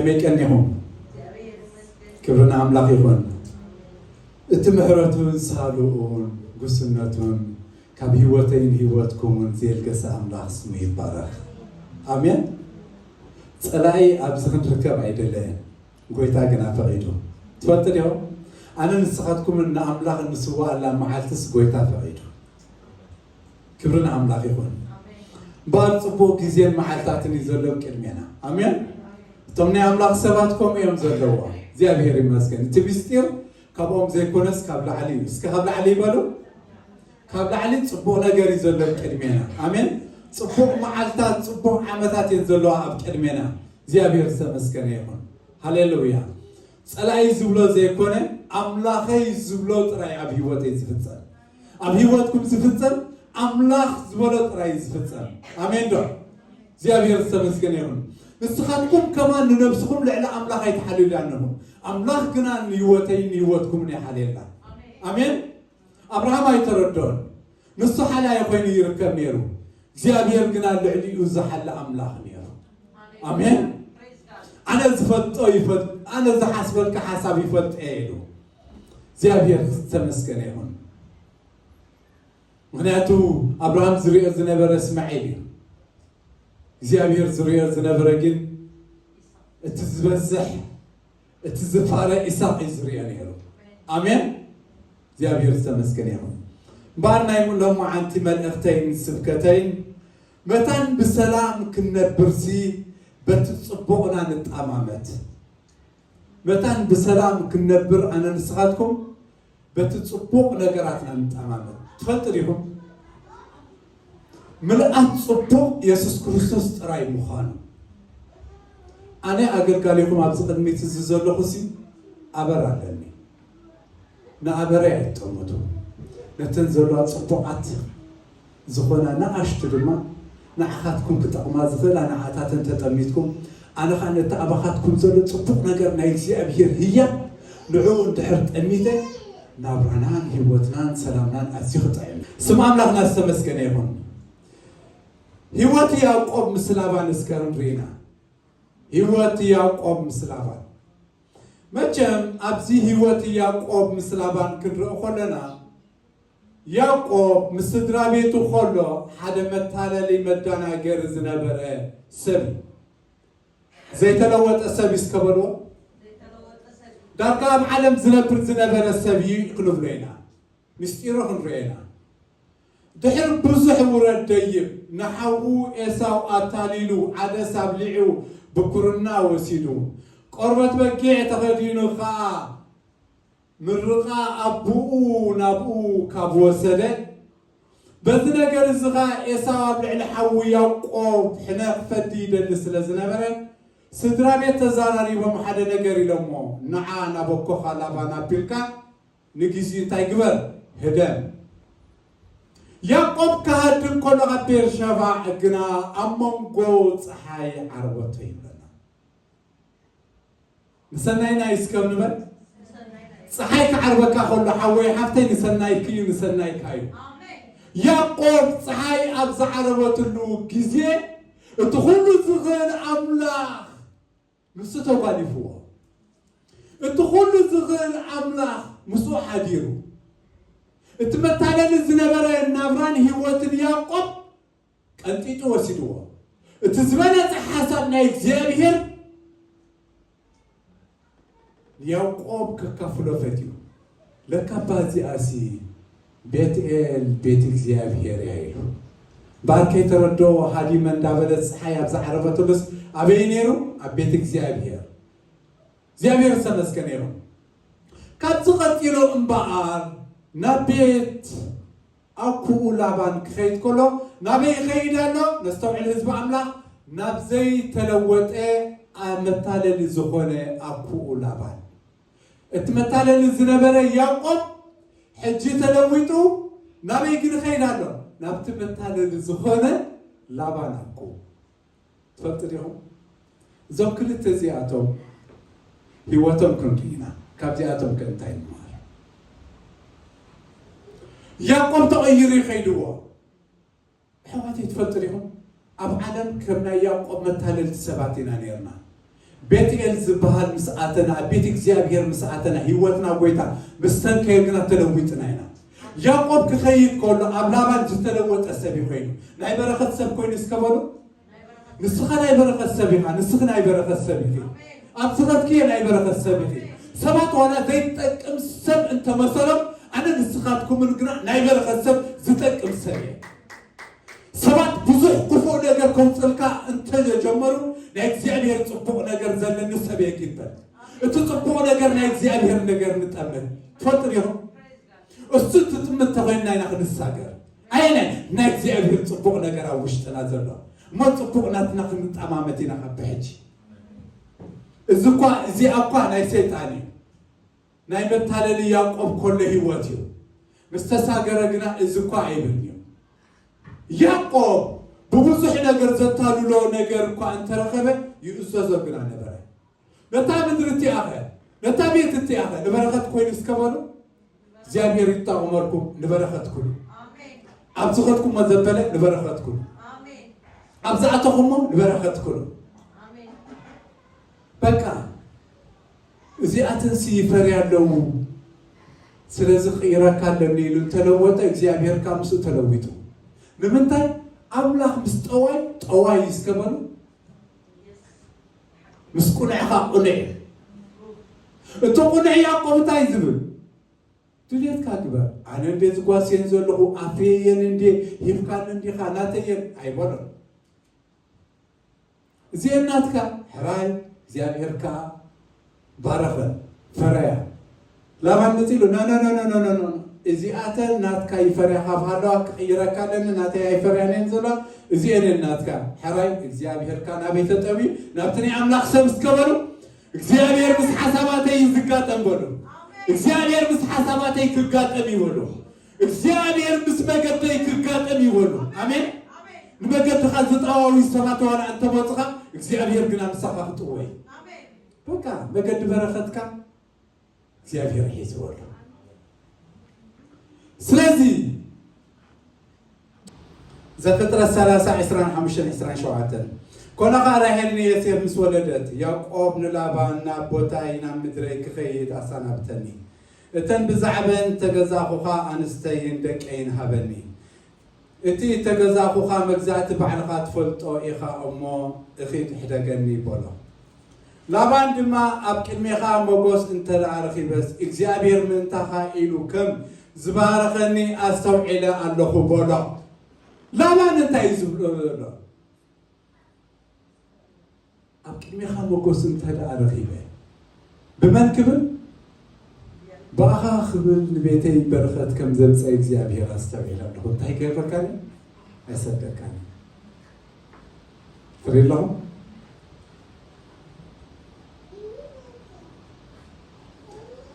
መይቀኒኹም ክብሪ ንኣምላኽ ይኹን። እቲ ምሕረቱን ሳልኡን ጉስነቱን ካብ ህይወተይን ህይወትኩምን ዘየልገሰ ኣምላኽ ስሙ ይባረኽ። ኣሜን። ጸላኢ ኣብዚ ክንርከብ ኣይደለየን፣ ጎይታ ግና ፈቒዱ። ትፈልጡ ዲኹም? ኣነ ንስኻትኩምን ንኣምላኽ እንስዋኣላ መዓልትስ ጎይታ ፈቒዱ። ክብሪ ንኣምላኽ ይኹን። እምበኣር ጽቡቕ ግዜን መዓልታትን እዩ ዘሎ ቅድሜና። ኣሜን። እቶም ናይ ኣምላኽ ሰባት ከምኡ እዮም ዘለዎ። እግዚኣብሔር ይመስገን። እቲ ምስጢር ካብኦም ዘይኮነስ ካብ ላዕሊ እዩ። እስከ ካብ ላዕሊ ይበሉ። ካብ ላዕሊ ጽቡቕ ነገር እዩ ዘሎ ቅድሜና። ኣሜን። ጽቡቕ መዓልታት፣ ጽቡቕ ዓመታት እየን ዘለዋ ኣብ ቅድሜና። እግዚኣብሔር ዝተመስገነ ይኹን። ሃሌሉያ። ጸላኢ ዝብሎ ዘይኮነ ኣምላኸይ ዝብሎ ጥራይ ኣብ ህይወተይ ዝፍጸም፣ ኣብ ህይወትኩም ዝፍጸም ኣምላኽ ዝበሎ ጥራይ እዩ ዝፍጸም። ኣሜን ዶ? እግዚኣብሔር ዝተመስገነ ይኹን። ንስኻትኩም ከማን ንነብስኹም ልዕሊ ኣምላኽ ኣይትሓልዩላ ኣለኹም። ኣምላኽ ግና ንህይወተይ ንህይወትኩምን ይሓልየላ። ኣሜን። ኣብርሃም ኣይተረድኦን። ንሱ ሓላይ ኮይኑ ይርከብ ነይሩ። እግዚኣብሔር ግና ልዕሊኡ ዝሓለ ኣምላኽ ነይሩ። ኣሜን። ኣነ ዝፈልጦ ይፈልጥ፣ ኣነ ዝሓስበልካ ሓሳብ ይፈልጥ እየ ኢሉ። እግዚኣብሔር ዝተመስገነ ይኹን። ምክንያቱ ኣብርሃም ዝሪኦ ዝነበረ እስማዒል እዩ። እግዚኣብሔር ዝሪኦ ዝነበረ ግን እቲ ዝበዝሕ፣ እቲ ዝፋረ ኢሳቅ እዩ ዝሪኦ ነይሩ። ኣሜን። እግዚኣብሔር ዝተመስገነ ይኹን። እምበኣር ናይ ሎማዓንቲ መልእኽተይን ስብከተይን መታን ብሰላም ክንነብርሲ በቲ ጽቡቕና ንጠማመት። መታን ብሰላም ክንነብር ኣነ ንስኻትኩም በቲ ጽቡቕ ነገራትና ንጠማመት። ትፈልጡ ዲኹም? ምልኣት ጽቡቕ የሱስ ክርስቶስ ጥራይ ምዃኑ። ኣነ ኣገልጋሊኹም ኣብዚ ቅድሚት እዚ ዘለኹሲ ኣበር ኣለኒ። ንኣበረይ ኣይትጠምቱ። ነተን ዘለዋ ጽቡቓት ዝኾና ንኣሽቱ ድማ ንዓኻትኩም ክጠቕማ ዝኽእላ ንዓታተን ተጠሚትኩም፣ ኣነ ኸኣ ነቲ ኣባኻትኩም ዘሎ ጽቡቕ ነገር ናይ እግዚኣብሔር ህያብ ንዕኡ እንድሕር ጠሚተ ናብራናን ህይወትናን ሰላምናን ኣዝዩ ክጥዕም። ስም ኣምላኽና ዝተመስገነ ይኹን። ህይወት ያዕቆብ ምስ ላባን እስከ ንርኢና። ህይወት ያዕቆብ ምስ ላባን። መቸም ኣብዚ ህይወት ያዕቆብ ምስ ላባን ክንርኢ ከለና ያዕቆብ ምስ ስድራ ቤቱ ከሎ ሓደ መታለሊ መዳናገሪ ዝነበረ ሰብ እዩ። ዘይተለወጠ ሰብ እዩ እስከ በልዎ። ዳርጋ ኣብ ዓለም ዝነብር ዝነበረ ሰብ እዩ ክንብሎ ኢና። ምስጢሩ ክንርኦ ኢና። ድሕሪ ብዙሕ ውረድ ደይብ ንሓዉ ኤሳው ኣታሊሉ ዓደስ ኣብሊዑ ብኩርና ወሲዱ ቆርበት በጊዕ ተኸዲኑ ኸኣ ምርቓ ኣቦኡ ናብኡ ካብ ወሰደ፣ በዚ ነገር እዚ ኸኣ ኤሳው ኣብ ልዕሊ ሓዉ ያዕቆብ ሕነ ክፈዲ ይደሊ ስለ ዝነበረ፣ ስድራ ቤት ተዛራሪቦም ሓደ ነገር ኢሎሞ፣ ንዓ ናብ ኣኮኻ ላባን ኣቢልካ ንግዜኡ እንታይ ግበር? ህደም። ያዕቆብ ክሃድም ከሎ ኣብ ቤርሸባ ግና ኣብ መንጎ ጸሓይ ዓረበቶ ይብለና። ንሰናይና እዩ እስከ ንበል። ጸሓይ ክዓርበካ ከሎ ሓወይ ሓፍተይ ንሰናይኪ እዩ፣ ንሰናይካ እዩ። ያዕቆብ ጸሓይ ኣብ ዝዓረበትሉ ግዜ እቲ ኩሉ ዝኽእል ኣምላኽ ንሱ ተጓሊፍዎ። እቲ ኩሉ ዝኽእል ኣምላኽ ምስኡ ሓዲሩ። እቲ መታለሊ ዝነበረ ናብራን ህይወትን ያዕቆብ ቀንጢጡ ወሲድዎ። እቲ ዝበለጸ ሓሳብ ናይ እግዚኣብሔር ንያዕቆብ ከካፍሎ ፈትዩ። ለካ እባ እዚኣሲ ቤትኤል ቤት እግዚኣብሔር እያ ኢሉ። እምበኣር ከይተረድኦ ሃዲመ እንዳበለ ጸሓይ ኣብ ዝዓረበትሉስ ኣበይ ነይሩ? ኣብ ቤት እግዚኣብሔር። እግዚኣብሔር ዝተመስገነ ይኹን። ካብዚ ቀጺሉ እምበኣር ናብ ቤት ኣኩኡ ላባን ክኸይድ ከሎ ናበይ ይኸይድ ኣሎ? ነስተውዕል ህዝቢ ኣምላኽ፣ ናብ ዘይተለወጠ መታለሊ ዝኾነ ኣኩኡ ላባን። እቲ መታለሊ ዝነበረ ያዕቆብ ሕጂ ተለዊጡ ናበይ ግን ይኸይድ ኣሎ? ናብቲ መታለሊ ዝኾነ ላባን ኣኩኡ። ትፈልጡ ዲኹም? እዞም ክልተ እዚኣቶም ህይወቶም ክንርኢ ኢና። ካብዚኣቶም ከ እንታይ ንመሃር? ያዕቆብ ተቐይሩ ይኸይድዎ። ኣሕዋተይ ትፈልጡ ዲኹም? ኣብ ዓለም ከም ናይ ያዕቆብ መታለልቲ ሰባት ኢና ነይርና። ቤትኤል ዝበሃል ምስ ኣተና፣ ኣብ ቤት እግዚኣብሔር ምስ ኣተና፣ ህይወትና ጎይታ ምስ ተንከየ ግና ተለዊጥና ኢና። ያዕቆብ ክኸይድ ከሎ ኣብ ላባን ዝተለወጠ ሰብ እዩ ኮይኑ። ናይ በረኸት ሰብ ኮይኑ እስከ በሉ። ንስኻ ናይ በረኸት ሰብ ኢኻ፣ ንስኺ ናይ በረኸት ሰብ ኢኺ። ኣብ ዝኸድክዮ ናይ በረኸት ሰብ ኢኺ። ሰባት ዋላ ዘይጠቅም ሰብ እንተመሰሎም፣ ኣነ ንስኻትኩምን ግና ናይ በረኸት ሰብ ዝጠቅም ሰብ እየ። ሰባት ብዙሕ ክፉእ ነገር ከውፅልካ እንተጀመሩ፣ ናይ እግዚኣብሔር ፅቡቕ ነገር ዘለኒ ሰብ እየ ይበል። እቲ ፅቡቕ ነገር ናይ እግዚኣብሔር ነገር ንጠምን ትፈልጡ ዲኹም? እሱ ትጥምት ተኾይንና ኢና ክንሳገር። ኣየናይ ናይ እግዚኣብሔር ፅቡቕ ነገር ኣብ ውሽጥና ዘሎ እሞ ፅቡቕ ናትና ክንጠማመት ኢና ካብ ሕጂ። እዚ እኳ እዚኣ እኳ ናይ ሰይጣን እዩ። ናይ መታለሊ ያዕቆብ ኮሎ ህይወት እዩ። ምስ ተሳገረ ግና እዚ እኳ ኣይብልን እዩ። ያዕቆብ ብብዙሕ ነገር ዘታልሎ ነገር እኳ እንተረኸበ ይእዘዞ ግና ነበረ። ነታ ምድሪ እቲኣኸ ነታ ቤት እቲኣኸ ንበረኸት ኮይኑ እስከ በሉ። እግዚኣብሔር ይጠቕመልኩም ንበረኸት ኩሉ። ኣብ ዝኸድኩሞ ዘበለ ንበረኸት ኩሉ። ኣብ ዝኣተኹሞ ንበረኸት ኩሉ። በቃ እዚኣተንሲ ይፈርያ ኣለዉ። ስለዚ ክቕይረካ ኣለኒ ኢሉ እንተለወጠ እግዚኣብሔር ካብ ምስኡ ተለዊጡ። ንምንታይ ኣምላኽ ምስ ጠዋይ ጠዋይ እስከ በሉ ምስ ቁንዕኻ ቁንዕ። እቲ ቁንዕ ያዕቆብ እንታይ ዝብል ድሌትካ ግበር። ኣነ እንዴ ዝጓስየን ዘለኹ ኣፍየየን እንዴ ሂብካን እንዲኻ ናተየን ኣይበሎን። እዚኤን ናትካ ሕራይ እግዚኣብሔር ከዓ ባረኸን ፈረያ። ላባን መፂሉ ኖ ኖ ኖ ኖ ኖ ኖ እዚኣተን ናትካ ይፈርያ ካብ ሃለዋ ክቕይረካ ኣለኒ ናተይ ኣይፈርያን እየን ዘለዋ። እዚኤን እየን ናትካ። ሕራይ እግዚኣብሔር ከዓ ናበይ ተጠምዩ ናብቲ ናይ ኣምላኽ ሰብ እስከ በሉ። እግዚኣብሔር ምስ ሓሳባተይ እዩ ዝጋጠም በሉ። እግዚኣብሔር ምስ ሓሳባተይ ክጋጠም ይበሉ። እግዚኣብሔር ምስ መገደይ ክጋጠም ይበሉ። ኣሜን። ንመገድኻ ዝጠዋዊ ሰባት ዋላ እንተመፅኻ እግዚኣብሔር ግና ምሳኻ ክጥወይ። በቃ መገዲ በረኸትካ እግዚኣብሔር ሒዝዎ ኣሎ። ስለዚ ዘፍጥረት ሰላሳ ዕስራን ሓሙሽተን ዕስራን ሸውዓተን ኮነ ኸኣ ራሄል ንዮሴፍ ምስ ወለደት ያዕቆብ ንላባን ናብ ቦታይ ናብ ምድረይ ክኸይድ ኣሰናብተኒ። እተን ብዛዕበን ተገዛእኹኻ ኣንስተይን ደቀይን ሃበኒ። እቲ እተገዛእኹኻ መግዛእቲ ባዕልኻ ትፈልጦ ኢኻ እሞ እኺድ ሕደገኒ በሎ። ላባን ድማ ኣብ ቅድሜኻ ሞጎስ እንተ ደኣ ረኺበስ እግዚኣብሔር ምእንታኻ ኢሉ ከም ዝባረኸኒ ኣስተውዒለ ኣለኹ በሎ። ላባን እንታይ እዩ ዝብሎ ዘሎ? ኣብ ቅድሜኻ ሞጎስ እንተ ደኣ ረኺበ ብመን ክብል ብኣኻ ክብል ንቤተይ በረኸት ከም ዘምፀ እግዚኣብሔር ኣስተውዒለ ኣለኹ። እንታይ ይገብረካኒ? ኣይሰደካኒ። ትርኢ ኣለኹ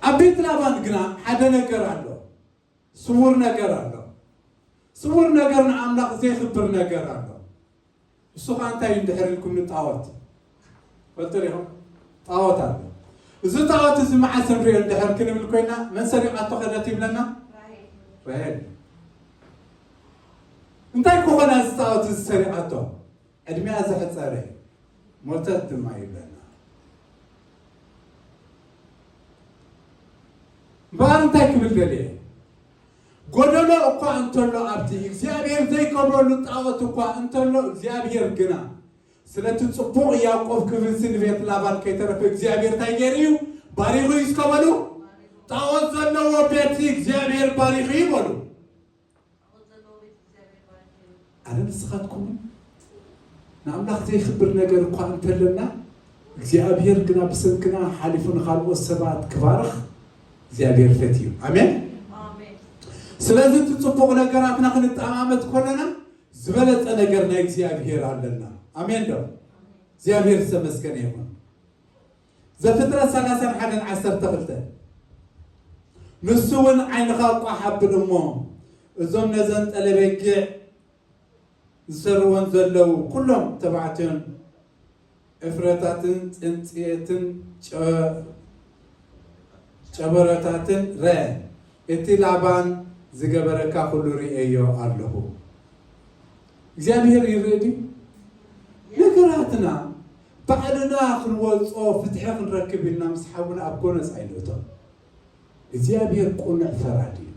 ኣብ ቤት ላባን ግና ሓደ ነገር ኣሎ። ስውር ነገር ኣሎ። ስውር ነገር ንኣምላኽ ዘይኽብር ነገር ኣሎ። እሱ ኸዓ እንታይ እዩ እንድሕር ኢልኩም ንጣዖት ፈልጡ ዲኹም? ጣዖት ኣሎ። እዚ ጣዖት እዚ መዓስ ንሪኦ እንድሕር ክንብል ኮይና መን ሰሪቓቶ ከደት ይብለና? ራሄል። እንታይ ክኾና እዚ ጣዖት እዚ ሰሪቓቶ? ዕድሚኣ ዘሕፀረ ሞተት ድማ ይብለና። እምበኣር እንታይ ክብል ደልየ? ጎደሎ እኳ እንተሎ ኣብቲ እግዚኣብሔር ዘይከብረሉ ጣዖት እኳ እንተሎ እግዚኣብሔር ግና ስለቲ ጽቡቕ ያዕቆብ ክብርሲ ንቤት ላባን ከይተረፈ እግዚኣብሔር እንታይ ገይሩ እዩ? ባሪኹ እዩ እስከ በሉ። ጣዖት ዘለዎ ቤት እግዚኣብሔር ባሪኹ እዩ በሉ። ኣነ ንስኻትኩምን ንኣምላኽ ዘይኽብር ነገር እኳ እንተለና እግዚኣብሔር ግና ብሰንክና ሓሊፉ ንኻልኦት ሰባት ክባርኽ እግዚኣብሔር ፈትዩ። ኣሜን። ስለዚ እቲ ፅቡቕ ነገራትና ክንጠማመት ከለና ዝበለፀ ነገር ናይ እግዚኣብሔር ኣለና። ኣሜን ዶ? እግዚኣብሔር ዝተመስገነ ይኹን። ዘፍጥረት ሰላሳን ሓደን ዓሰርተ ክልተ ንሱ እውን ዓይንኻ እኳ ሓብል እሞ እዞም ነዘን ጠለበጊዕ ዝሰርወን ዘለዉ ኩሎም ተባዕትዮን ዕፍረታትን ጽንጽየትን ጨበረታትን ርአ። እቲ ላባን ዝገበረካ ኩሉ ርእየዮ ኣለኹ። እግዚኣብሔር ይርእ ድዩ? ነገራትና ባዕልና ክንወጾ ፍትሒ ክንረክብ ኢልና ምስ ሓውና ኣብ ጎነጽ ኣይንእቶ። እግዚኣብሔር ቅኑዕ ፈራዲ እዩ።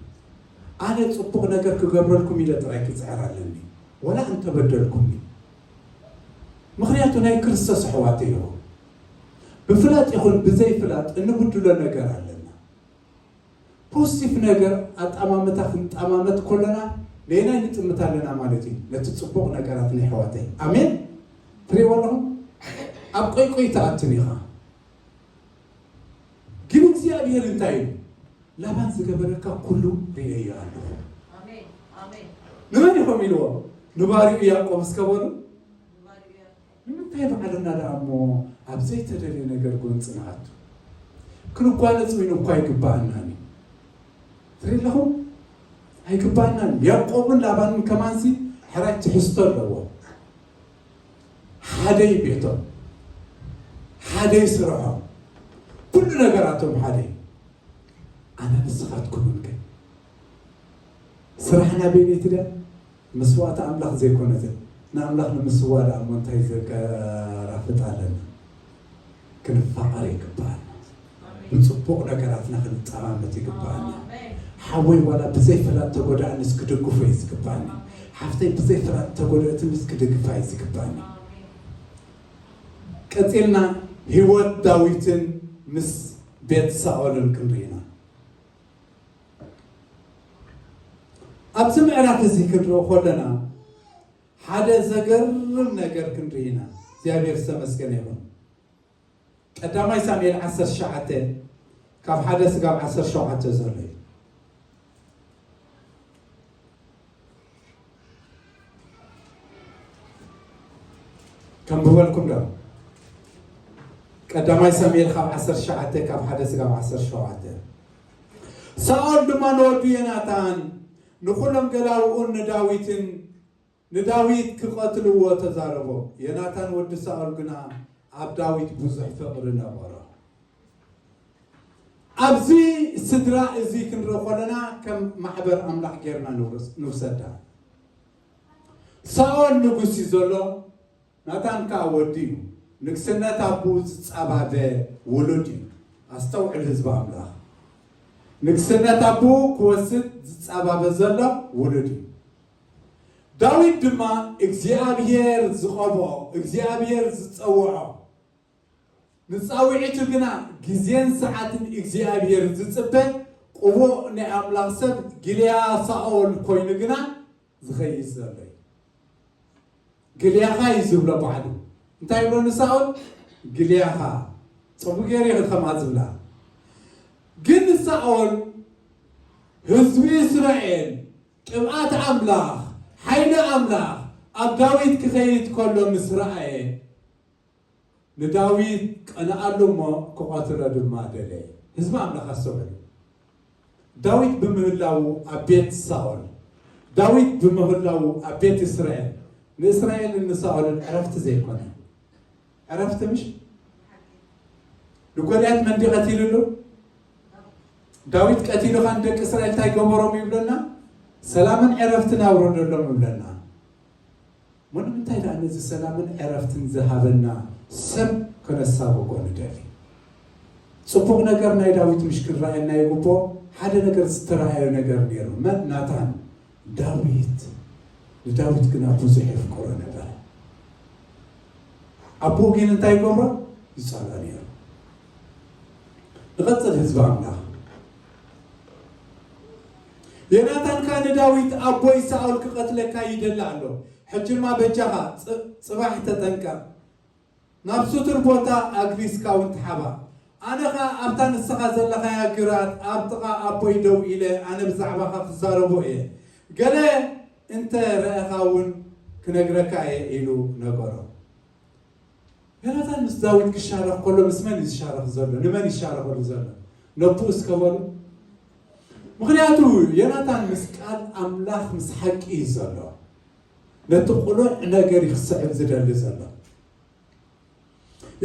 ኣነ ጽቡቕ ነገር ክገብረልኩም ኢለ ጥራይ ክጽዕር ኣለኒ፣ ወላ እንተበደልኩምኒ። ምኽንያቱ ናይ ክርስቶስ ኣሕዋት እዮም። ብፍላጥ ይኹን ብዘይፍላጥ እንብድሎ ነገር ኣለና። ፖዚቲቭ ነገር ኣጣማምታ ክንጣማመት ከለና ነየናይ ንጥምት ኣለና ማለት እዩ? ነቲ ጽቡቕ ነገራት ናይ ኣሕዋተይ። ኣሜን። ትሪእዎ ኣለኹም? ኣብ ቆይቆይ ትኣትን ኢኻ። ግን እግዚኣብሔር እንታይ እዩ? ላባን ዝገበረካ ኩሉ ርእየዮ ኣለኹ። ኣሜን፣ ኣሜን። ንመን ኢኹም ኢልዎ? ንባሪኡ ያዕቆብ እስከ በሉ። ንባሪኡ ያዕቆብ። ንምንታይ ባዕልና ደኣ እሞ ኣብ ዘይተደልየ ነገር ጎንፂ ንኣቱ? ክንጓነፅ እውን እኳ ኣይግባኣናን እዩ። ትርኢ ኣለኹም? ኣይግባኣናን። ያዕቆብን ላባንን ከማንሲ ሕራይ ትሕዝቶ ኣለዎ። ሓደ እዩ ቤቶም፣ ሓደ እዩ ስርሖም፣ ኩሉ ነገራቶም ሓደ እዩ። ኣነ ንስኻትኩምን ከ? ስራሕና ቤት ድያ? መስዋእቲ ኣምላኽ ዘይኮነ ዘ-፣ ንኣምላኽ ንምስዋ ደኣ እሞ እንታይ ዘገራፍጥ ኣለና? ክንፋቐር ይግባኣና። ብጽቡቕ ነገራትና ክንጠማመት ይግባኣና። ሓወይ ዋላ ብዘይ ፍላጥ ተጎዳእንስ ክድግፎ እዩ ዝግባኣኒ። ሓፍተይ ብዘይ ፍላጥ ተጎድእትንስ ክድግፋ እዩ ዝግባኣኒ። ቀጺልና ህይወት ዳዊትን ምስ ቤት ሳኦልን ክንርኢ ኢና። ኣብዚ ምዕራፍ እዚ ክንሪኦ ከለና ሓደ ዘገርም ነገር ክንርኢ ኢና። እግዚኣብሔር ዝተመስገነ ይኹን። ቀዳማይ ሳሙኤል ዓሰርተ ትሽዓተ ካብ ሓደ ስጋብ ዓሰርተ ሸውዓተ ዘሎ እዩ። ከንብበልኩም ዶ? ቀዳማይ ሳሙኤል ካብ ዓሰርተ ትሽዓተ ካብ ሓደ ስጋብ ዓሰርተ ሸውዓተ። ሳኦል ድማ ንወዱ ዮናታን ንኹሎም ገላውኡን ንዳዊትን ንዳዊት ክቐትልዎ ተዛረቦ። ዮናታን ወዲ ሳኦል ግና ኣብ ዳዊት ብዙሕ ፍቕሪ ነበሮ። ኣብዚ ስድራ እዚ ክንርኢ ከለና ከም ማሕበር ኣምላኽ ጌርና ንውስ-፣ ንውሰዳ። ሳኦል ንጉስ እዩ ዘሎ፣ ናታን ከኣ ወዲ እዩ። ንግስነት ኣቦኡ ዝጻባበ ውሉድ እዩ። ኣስተውዕል ህዝቢ ኣምላኽ። ንግስነት ኣቦኡ ክወስድ ዝጻባበ ዘሎ ውሉድ እዩ። ዳዊት ድማ እግዚኣብሔር ዝቐብኦ፣ እግዚኣብሔር ዝጸውዖ፣ ንጻውዒቱ ግና ግዜን ሰዓትን እግዚኣብሔር ዝጽበ ቅቡእ ናይ ኣምላኽ ሰብ ግልያ ሳኦል ኮይኑ ግና ዝኸይድ ዘሎ እዩ። ግልያኻ እዩ ዝብሎ ባዕሉ። እንታይ ይብሎ ንሳኦል? ግልያኻ። ጽቡቕ ገይሩ እዩ ከምኣ ዝብላ። ግን ንሳኦል ህዝቢ እስራኤል ቅብኣት ኣምላኽ፣ ሓይሊ ኣምላኽ ኣብ ዳዊት ክኸይድ ከሎ ምስ ረኣየ፣ ንዳዊት ቀንኣሉ እሞ ክቐትሎ ድማ ደለየ። ህዝቢ ኣምላኽ ኣስተውዕሉ። ዳዊት ብምህላዉ ኣብ ቤት ሳኦል፣ ዳዊት ብምህላዉ ኣብ ቤት እስራኤል፣ ንእስራኤልን ንሳኦልን ዕረፍቲ ዘይኮነ። ዕረፍቲ ምሽ? ንጎልያድ መን ድዩ ቀቲሉሉ? ዳዊት ቀቲሉ ኻን ደቂ እስራኤል እንታይ ገበሮም ይብለና? ሰላምን ዕረፍትን ኣውረደሎም ይብለና። እሞ ንምንታይ ደኣ ነዚ ሰላምን ዕረፍትን ዝሃበና ሰብ ከነሳብቆ ንደሊ? ጽቡቕ ነገር ናይ ዳዊት ምሽ ክረኣየና ይግብኦ። ሓደ ነገር ዝተረኣዮ ነገር ነይሩ። መን? ናታን። ዳዊት። ንዳዊት ግና ብዙሕ የፍቅሮ ነበረ። ኣቦኡ ግን እንታይ ይገብሮ? ይጸልኦ ነይሩ። ንቐጽል ህዝቢ ኣምላኽ። ዮናታን ከኣ ንዳዊት፣ ኣቦይ ሳኦል ክቐትለካ ይደሊ ኣሎ። ሕጂ ድማ በጃኻ ጽ-፣ ጽባሕ ተጠንቀቕ። ናብ ስቱር ቦታ ኣግሪስካ እውን ተሓባእ። ኣነ ኸኣ ኣብታ ንስኻ ዘለኻያ ግራት ኣብ ጥቓ ኣቦይ ደው ኢለ ኣነ ብዛዕባኻ ክዛረቦ እየ። ገለ እንተ ረኣኻ እውን ክነግረካ እየ ኢሉ ነገሮ። ዮናታን ምስ ዳዊት ክሻረኽ ከሎ ምስ መን እዩ ዝሻረኽ ዘሎ? ንመን ይሻረኸሉ ዘሎ? ነቦኡ እስከ በሉ። ምኽንያቱ ዮናታን ምስ ቃል ኣምላኽ ምስ ሓቂ እዩ ዘሎ። ነቲ ቅኑዕ ነገር እዩ ክስዕብ ዝደሊ ዘሎ።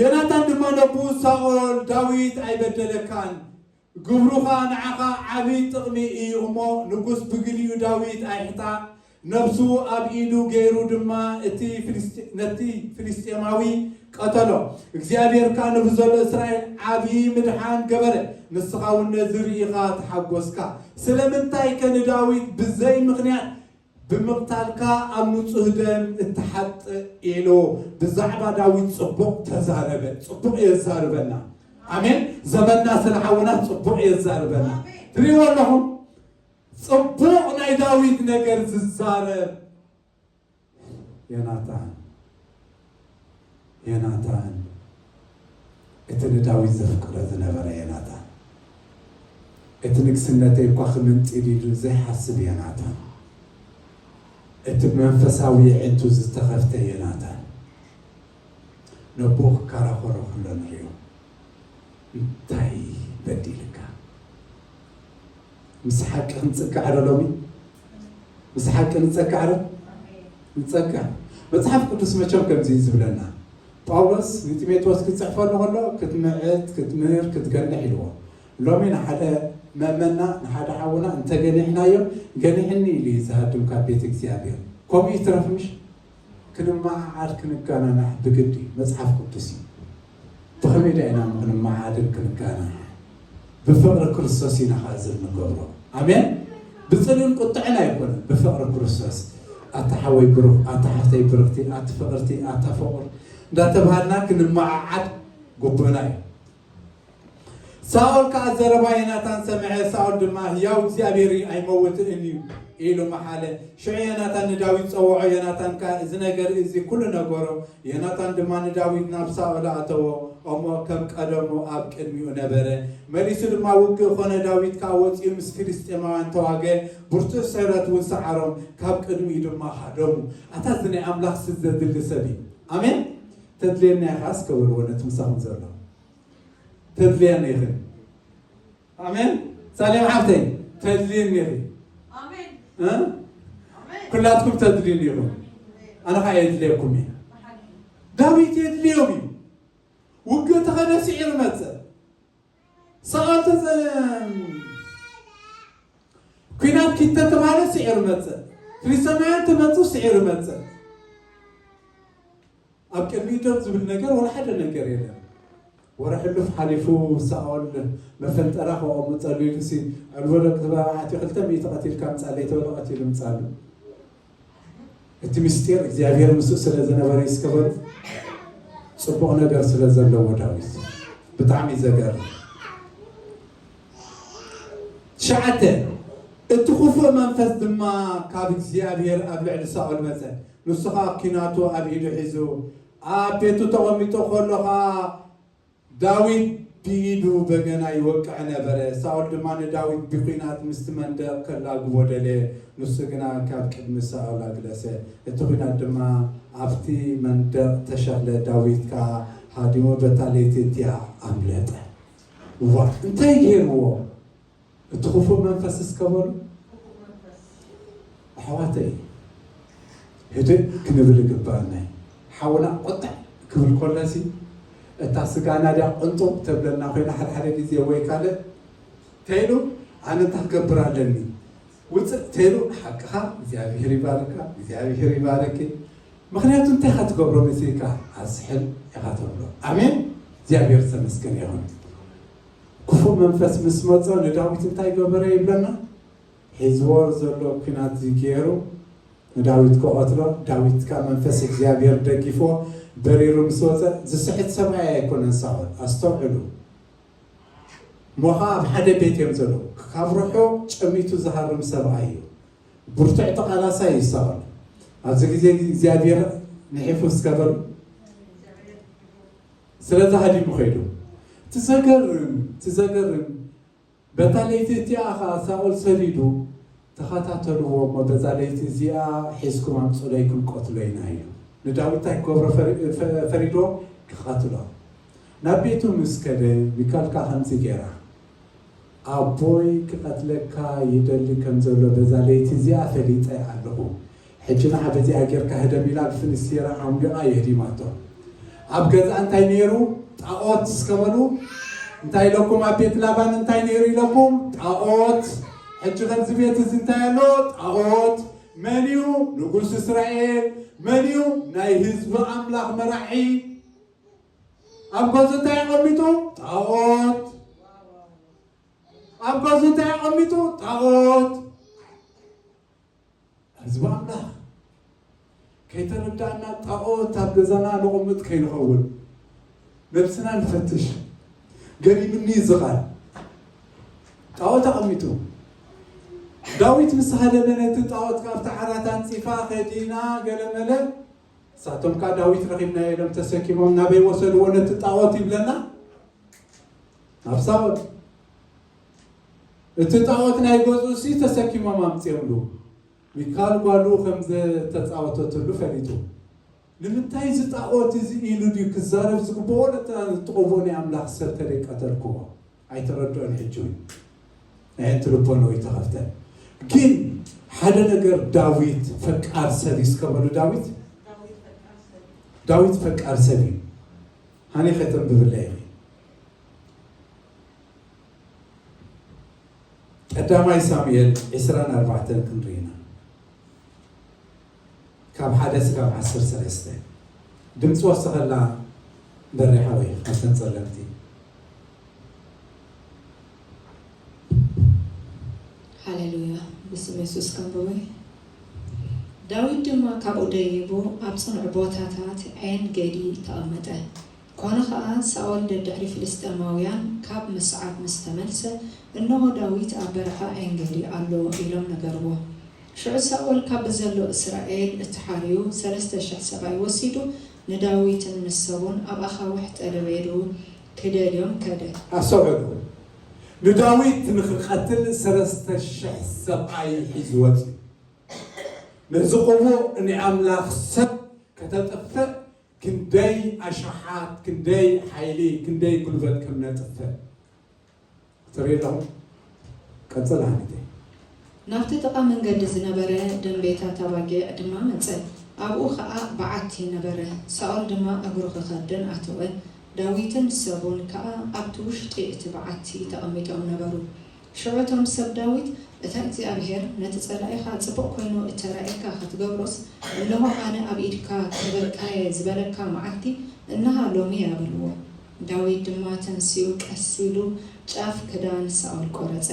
ዮናታን ድማ ነቦኡ ሳኦል፣ ዳዊት ኣይበደለካን፣ ግብሩ ኸኣ ንዓኻ ዓቢ ጥቕሚ እዩ እሞ፣ ንጉስ ብግሊኡ ዳዊት ኣይሕጣእ፣ ነብሱ ኣብ ኢዱ ገይሩ ድማ እቲ ፍልስጤ-፣ ነቲ ፍልስጤማዊ ቀተሎ። እግዚኣብሔር ከኣ ንብዘሎ እስራኤል ዓብዪ ምድሓን ገበረ። ንስኻ እውን ነዚ ርኢኻ ተሓጎስካ። ስለምንታይከ ንዳዊት ብዘይ ምኽንያት ብምቕታልካ ኣብ ንጹህ ደም እትሓጥእ? ኢሉ ብዛዕባ ዳዊት ጽቡቕ ተዛረበ። ጽቡቕ የዛርበና። ኣሜን። ዘመንና ስለ ሓውና ጽቡቕ የዛርበና። ትርእይዎ ኣለኹም? ጽቡቕ ናይ ዳዊት ነገር ዝዛረብ ዮናታን፣ ዮናታን፣ እቲ ንዳዊት ዘፍቅሮ ዝነበረ ዮናታን፣ እቲ ንግስነተይ እኳ ክምንጢል ኢሉ ዘይሓስብ ዮናታን፣ እቲ መንፈሳዊ ኣዒንቱ ዝተኸፍተ ዮናታን፣ ነቦኡ ክከራኸሮ ከሎ ንሪኦ። እንታይ በዲልካ? ምስ ሓቂ ክንጽጋዕ ዶ ሎሚ? ምስ ሓቂ ንጸጋዕ ዶ? ንጸጋዕ። መጽሓፍ ቅዱስ መቸም ከምዚ እዩ ዝብለና። ጳውሎስ ንጢሞቴዎስ ክጽሕፈሉ ከሎ፣ "ክትምዕት፣ ክትምህር፣ ክትገንሕ" ኢልዎ። ሎሚ ንሓደ መመና፣ ንሓደ ሓውና እንተገኒሕናዮ፣ "ገኒሕኒ" ኢሉ እዩ ዝሃድም ካብ ቤት እግዚኣብሔር። ከምኡ ይትረፍ ምሽ? ክንመዓዓድ፣ ክንጋናናሕ ብግዲ መጽሓፍ ቅዱስ እዩ። ብኸመይ ዳ ኢና እሞ ክንመዓዓድን ክንጋናናሕ? ብፍቕሪ ክርስቶስ ኢና ኸዓ እዚ እንገብሮ። ኣሜን። ብጽልእን ቁጥዕን ኣይኮነን፣ ብፍቕሪ ክርስቶስ። ኣታ ሓወይ ብሩኽ፣ ኣታ ሓፍተይ ብርኽቲ፣ ኣቲ ፍቕርቲ፣ ኣታ ፍቑር እንዳተባሃልና ክንመዓዓድ ግቡእና እዩ። ሳኦል ከኣ ዘረባ ዮናታን ሰምዐ። ሳኦል ድማ፣ "ህያው እግዚኣብሔር ኣይመውትእን እዩ" ኢሉ መሓለ። ሽዑ ዮናታን ንዳዊት ጸውዖ። ዮናታን ከኣ እዚ ነገር እዚ ኩሉ ነገሮ። ዮናታን ድማ ንዳዊት ናብ ሳኦል ኣእተዎ፣ እሞ ከም ቀደሙ ኣብ ቅድሚኡ ነበረ። መሊሱ ድማ ውግእ ኾነ። ዳዊት ከኣ ወጺኡ ምስ ፍልስጤማውያን ተዋግአ፣ ብርቱዕ ስዕረት እውን ሰዓሮም፣ ካብ ቅድሚኡ ድማ ሃደሙ። ኣታ እዚ ናይ ኣምላኽ ስለ ዘድሊ ሰብ እዩ። ኣሜን። ተድልየና ኢኻ እስከ በልዎ ነቲ ምሳኹም ዘሎ። ተድልየኒ ኢኺ። ኣሜን። ሳሌም ሓፍተይ፣ ተድልየኒ ኢኺ። ኣሜን። እ? ኣሜን። ኩላትኩም ተድልዩኒ ኢኹም። ኣነ ኸዓ የድልየኩም እየ። ዳዊት የድልዮም እዩ። ውግእ ተኸደ፣ ስዒሩ መጸ። ሳኦል ተጸ-፣ ኲናት ኪድ ተተባህለ፣ ስዒሩ መጸ። ፍልስጤማውያን ተመጹ፣ ስዒሩ መጸ። ኣብ ቅድሚኡ ደው ዝብል ነገር ወላ ሓደ ነገር የለን። ወረ ሕሉፍ ሓሊፉ ሳኦል መፈንጠራ ከቐምጠሉ ኢሉሲ፣ ዕልቦ ደቂ ተባባዓት ክልተ ሚእቲ ቀቲልካ ምጻለይ ተበሎ፣ ቀቲሉ ምጻሉ። እቲ ምስጢር እግዚኣብሔር ምስኡ ስለ ዝነበረ እዩ። እስከ በሉ፣ ጽቡቕ ነገር ስለ ዘለዎ ዳዊት። ብጣዕሚ ዘገርም። ትሽዓተ፣ እቲ ክፉእ መንፈስ ድማ ካብ እግዚኣብሔር ኣብ ልዕሊ ሳኦል መጸ። ንሱ ኸኣ ኲናቱ ኣብ ኢዱ ሒዙ ኣብ ቤቱ ተቐሚጡ ከሎ ኸኣ ዳዊት ብኢዱ በገና ይወቅዕ ነበረ። ሳኦል ድማ ንዳዊት ብኲናት ምስቲ መንደቕ ከላግቦ ደለየ። ንሱ ግና ካብ ቅድሚ ሳኦል ኣግለሰ። እቲ ኲናት ድማ ኣብቲ መንደቕ ተሸኽለ። ዳዊት ከኣ ሃዲሙ በታ ለይቲ እቲኣ ኣምለጠ። ዋ፣ እንታይ ገይርዎ? እቲ ክፉእ መንፈስ እስከ በሉ። ኣሕዋተይ፣ ህድእ ክንብል ይግባኣና እዩ። ሓውና ቁጥዕ ክብል ከሎሲ፣ እታ ስጋና ድያ ቅንጡብ ተብለና ኮይና፣ ሓደ ሓደ ግዜ ወይ ካልእ፣ ተይሉ፣ ኣነ እንታይ ክገብር ኣለኒ? ውፅእ ተይሉ፣ ሓቅኻ፣ እግዚኣብሔር ይባርካ፣ እግዚኣብሔር ይባረኪ። ምኽንያቱ እንታይ ኢኻ ትገብሮ መሲልካ? ኣስሕል ኢኻ ተብሎ። ኣሜን። እግዚኣብሔር ዝተመስገነ ይኹን። ክፉእ መንፈስ ምስ መጾ ንዳዊት እንታይ ገበረ ይብለና? ሒዝዎ ዘሎ ኲናት ገይሩ ንዳዊት ክቐትሎ፣ ዳዊት ከኣ መንፈስ እግዚኣብሔር ደጊፍዎ በሪሩ ምስ ወጸ፣ ዝስሕት ሰብኣይ ኣይኮነን ሳኦል። ኣስተውዕሉ። እሞ ኸኣ ኣብ ሓደ ቤት እዮም ዘለዉ። ካብ ርሑቕ ጨሚቱ ዝሃርም ሰብኣይ እዩ። ብርቱዕ ተቓላሳይ እዩ ሳኦል። ኣብዚ ግዜ እግዚኣብሔር ንሒፉ እስከ በሉ። ስለዚ ሃዲሙ ኸይዱ። እቲ ዘገርም፣ እቲ ዘገርም፣ በታ ለይቲ እቲኣ ኸኣ ሳኦል ሰዲዱ፣ "ተኸታተልዎ እሞ በዛ ለይቲ እዚኣ ሒዝኩም ኣምጹለይ ክንቀትሎ ኢና" ኢሉ። ንዳዊት እንታይ ክገብሮ ፈሪ-፣ ፈ-፣ ፈሪድዎ? ክቐትሎ። ናብ ቤቱ ምስ ከደ፣ ሚካል ከኣ ከምዚ ገይራ፣ "ኣቦይ ክቐትለካ ይደሊ ከም ዘሎ በዛ ለይቲ እዚኣ ፈሊጠ ኣለኹ። ሕጂ ንዓ በዚኣ ጌርካ ህደም" ኢላ ብፍንስ ጌራ ኣውዲቓ የህዲማቶ። ኣብ ገዛ እንታይ ነይሩ? ጣኦት። እስከ በሉ፣ እንታይ ኢለኩም? ኣብ ቤት ላባን እንታይ ነይሩ ኢለኩም? ጣኦት። ሕጂ ከምዚ ቤት እዚ እንታይ ኣሎ? ጣኦት። መን እዩ ንጉስ እስራኤል? መን እዩ ናይ ህዝቢ ኣምላኽ መራሒ? ኣብ ገዙ እንታይ ኣቐሚጡ? ጣዖት። ኣብ ገዙ እንታይ ኣቐሚጡ? ጣዖት። ህዝቢ ኣምላኽ ከይተረዳእና ጣዖት ኣብ ገዛና ነቕምጥ ከይንኸውን ነብስና ንፈትሽ። ገሪምኒ እዩ እዚ ቃል። ጣዖት ኣቐሚጡ። ዳዊት ምስ ሃደመ ነቲ ጣዖት ካብቲ ዓራት ኣንጺፋ ከዲና ገለመለ። ንሳቶም ከኣ ዳዊት ረኺብናዮ ኢሎም ተሰኪሞም ናበይ ወሰድዎ ነቲ ጣዖት ይብለና? ናብ ሳኦል። እቲ ጣዖት ናይ ገዝኡሲ ተሰኪሞም ኣምጺኦምሉ። ሚካል ጓሉ ከም ዝተጻወተትሉ ፈሊጡ። ንምንታይ እዚ ጣዖት እዚ ኢሉ ድዩ ክዛረብ ዝግብኦ? ነታ እትቐብኦ ናይ ኣምላኽ ሰብ ተደይ ቀተልክዎ። ኣይተረድኦን ሕጂ እውን። ኣየንቲ ልቦና ወይ ተኸፍተ። ግን ሓደ ነገር ዳዊት ፈቃር ሰብ እዩ። እስከ በሉ ዳዊት፣ ዳዊት ፈቃር ሰብ እዩ። ሃኒ ከተንብብለይ ኢኺ። ቀዳማይ ሳሙኤል ዕስራን ኣርባዕተን ክንርኢ ኢና። ካብ ሓደ እስካብ ዓሰርተ ሰለስተ። ድምፂ ወሰኸላ በሪሓ ወይ ካብተን ጸለምቲ። ሃሌሉያ። ብስም የሱስ ከንብቦ። ዳዊት ድማ ካብኡ ደይቡ ኣብ ጽኑዕ ቦታታት ዔን ጌዲ ተቐመጠ። ኮነ ኸኣ ሳኦል ደድሕሪ ፍልስጤማውያን ካብ ምስዓብ ምስ ተመልሰ፣ እንሆ ዳዊት ኣብ በረኻ ዔንገዲ ኣሎ ኢሎም ነገርዎ። ሽዑ ሳኦል ካብ ብዘሎ እስራኤል እተሓርዩ ሰለስተ ሽሕ ሰብኣይ ወሲዱ ንዳዊትን ንሰቡን ኣብ ኣኻውሕ ጠለቤዱ ክደልዮም ከደ። ኣስተውዕሉ፣ ንዳዊት ንኽቐትል ሰለስተ ሽሕ ሰብኣይ ሒዙ ወጺኡ። ነዚ ቅቡእ ናይ ኣምላኽ ሰብ ከተጥፍእ ክንደይ ኣሽሓት፣ ክንደይ ሓይሊ፣ ክንደይ ጉልበት ከም ነጥፍእ ትርኢ ኣለኹም። ቀጽል ኣሕሊተይ። ናብቲ ጥቓ መንገዲ ዝነበረ ደምቤታት ኣባጊዕ ድማ መጸ። ኣብኡ ኸኣ በዓቲ ነበረ። ሳኦል ድማ እግሩ ክኸድን ኣተወ። ዳዊትን ሰቡን ከኣ ኣብቲ ውሽጢ እቲ በዓቲ ተቐሚጦም ነበሩ። ሽዑ እቶም ሰብ ዳዊት፣ እታ እግዚኣብሄር ነቲ ጸላኢኻ ጽቡቕ ኮይኑ እተራእየካ ኸትገብሮስ፣ እንሆ ኣነ ኣብ ኢድካ ክህበካ'የ ዝበለካ መዓልቲ እንሃ ሎሚ እያ በልዎ። ዳዊት ድማ ተንሲኡ ቀስ ኢሉ ጫፍ ክዳን ሳኦል ቆረጸ።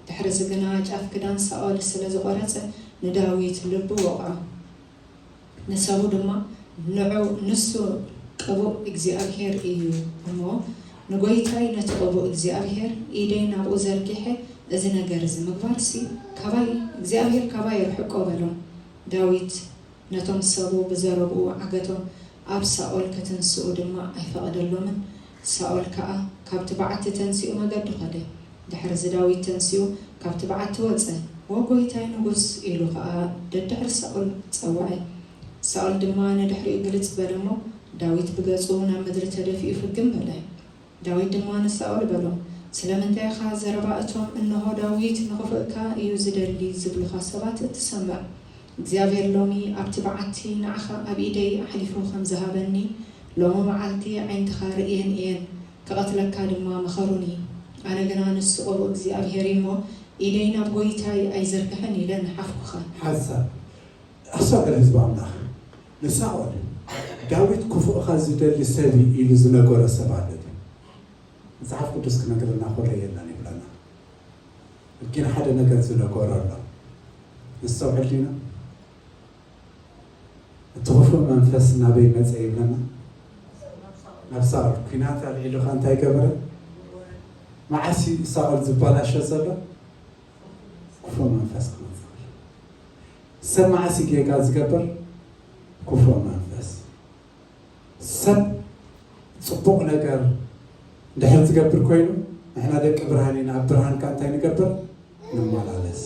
ድሕርዚ ግና ጫፍ ክዳን ሳኦል ስለ ዝቆረጸ ንዳዊት ልቡ ወቕዖ። ንሰቡ ድማ፣ ንዑ ንሱ ቅቡእ እግዚኣብሄር እዩ እሞ፣ ንጎይታይ ነቲ ቅቡእ እግዚኣብሄር ኢደይ ናብኡ ዘርጊሐ እዚ ነገር እዚ ምግባርሲ ካባይ እግዚኣብሄር ካባይ የርሕቆ በሎም። ዳዊት ነቶም ሰቡ ብዘረብኡ ዓገቶም፣ ኣብ ሳኦል ክትንስኡ ድማ ኣይፈቐደሎምን። ሳኦል ከኣ ካብቲ በዓቲ ተንሲኡ መገዱ ኸደ። ድሕርዚ ዳዊት ተንሲኡ ካብቲ በዓቲ ወጸ፣ ዎ ጐይታይ ንጉስ፣ ኢሉ ኸኣ ደድሕሪ ሳኦል ጸውዐ። ሳኦል ድማ ንድሕሪኡ ግልጽ በለ እሞ፣ ዳዊት ብገጹ ናብ ምድሪ ተደፊኡ ፍግም በለ። ዳዊት ድማ ንሳኦል በሎ፣ ስለምንታይ ኢኻ ዘረባ እቶም እንሆ ዳዊት ንኽፉእካ እዩ ዝደሊ ዝብሉኻ ሰባት እትሰምዕ? እግዚኣብሔር ሎሚ ኣብቲ በዓቲ ንዓኻ ኣብ ኢደይ ኣሕሊፉ ከም ዝሃበኒ ሎሚ መዓልቲ ኣዒንትኻ ርእየን እየን፣ ክቐትለካ ድማ መኸሩኒ። ኣነ ግና ንሱ ቅቡእ እግዚኣብሔር እዩ እሞ፣ ኢደይ ናብ ጐይታይ ኣይዘርግሕን ኢለ ንሓፍኩኻ። ሓንሳብ ኣስተውዕል ህዝቢ ኣምላኽ፣ ንሳኦል ዳዊት ክፉእኻ ዝደሊ ሰብ እዩ ኢሉ ዝነገሮ ሰብ ኣሎ ድዩ? መጽሓፍ ቅዱስ ክነግረና ከሎ የለን ይብለና። ግን ሓደ ነገር ዝነገሮ ኣሎ። ነስተውዕል ዲና? እቲ ክፉእ መንፈስ ናበይ መጸ ይብለና? ናብ ሳኦል። ኲናት ኣልዒሉኻ እንታይ ገበረ? መዓስ እዩ ሳኦል ዝበላሾ ዘሎ? ክፉእ መንፈስ ክመጽእ ከሎ። ሰብ መዓስ እዩ ጌጋ ዝገብር? ክፉእ መንፈስ። ሰብ ጽቡቕ ነገር እንድሕር ዝገብር ኮይኑ፣ ንሕና ደቂ ብርሃን ኢና፣ ኣብ ብርሃን ከኣ እንታይ ንገብር? ንመላለስ።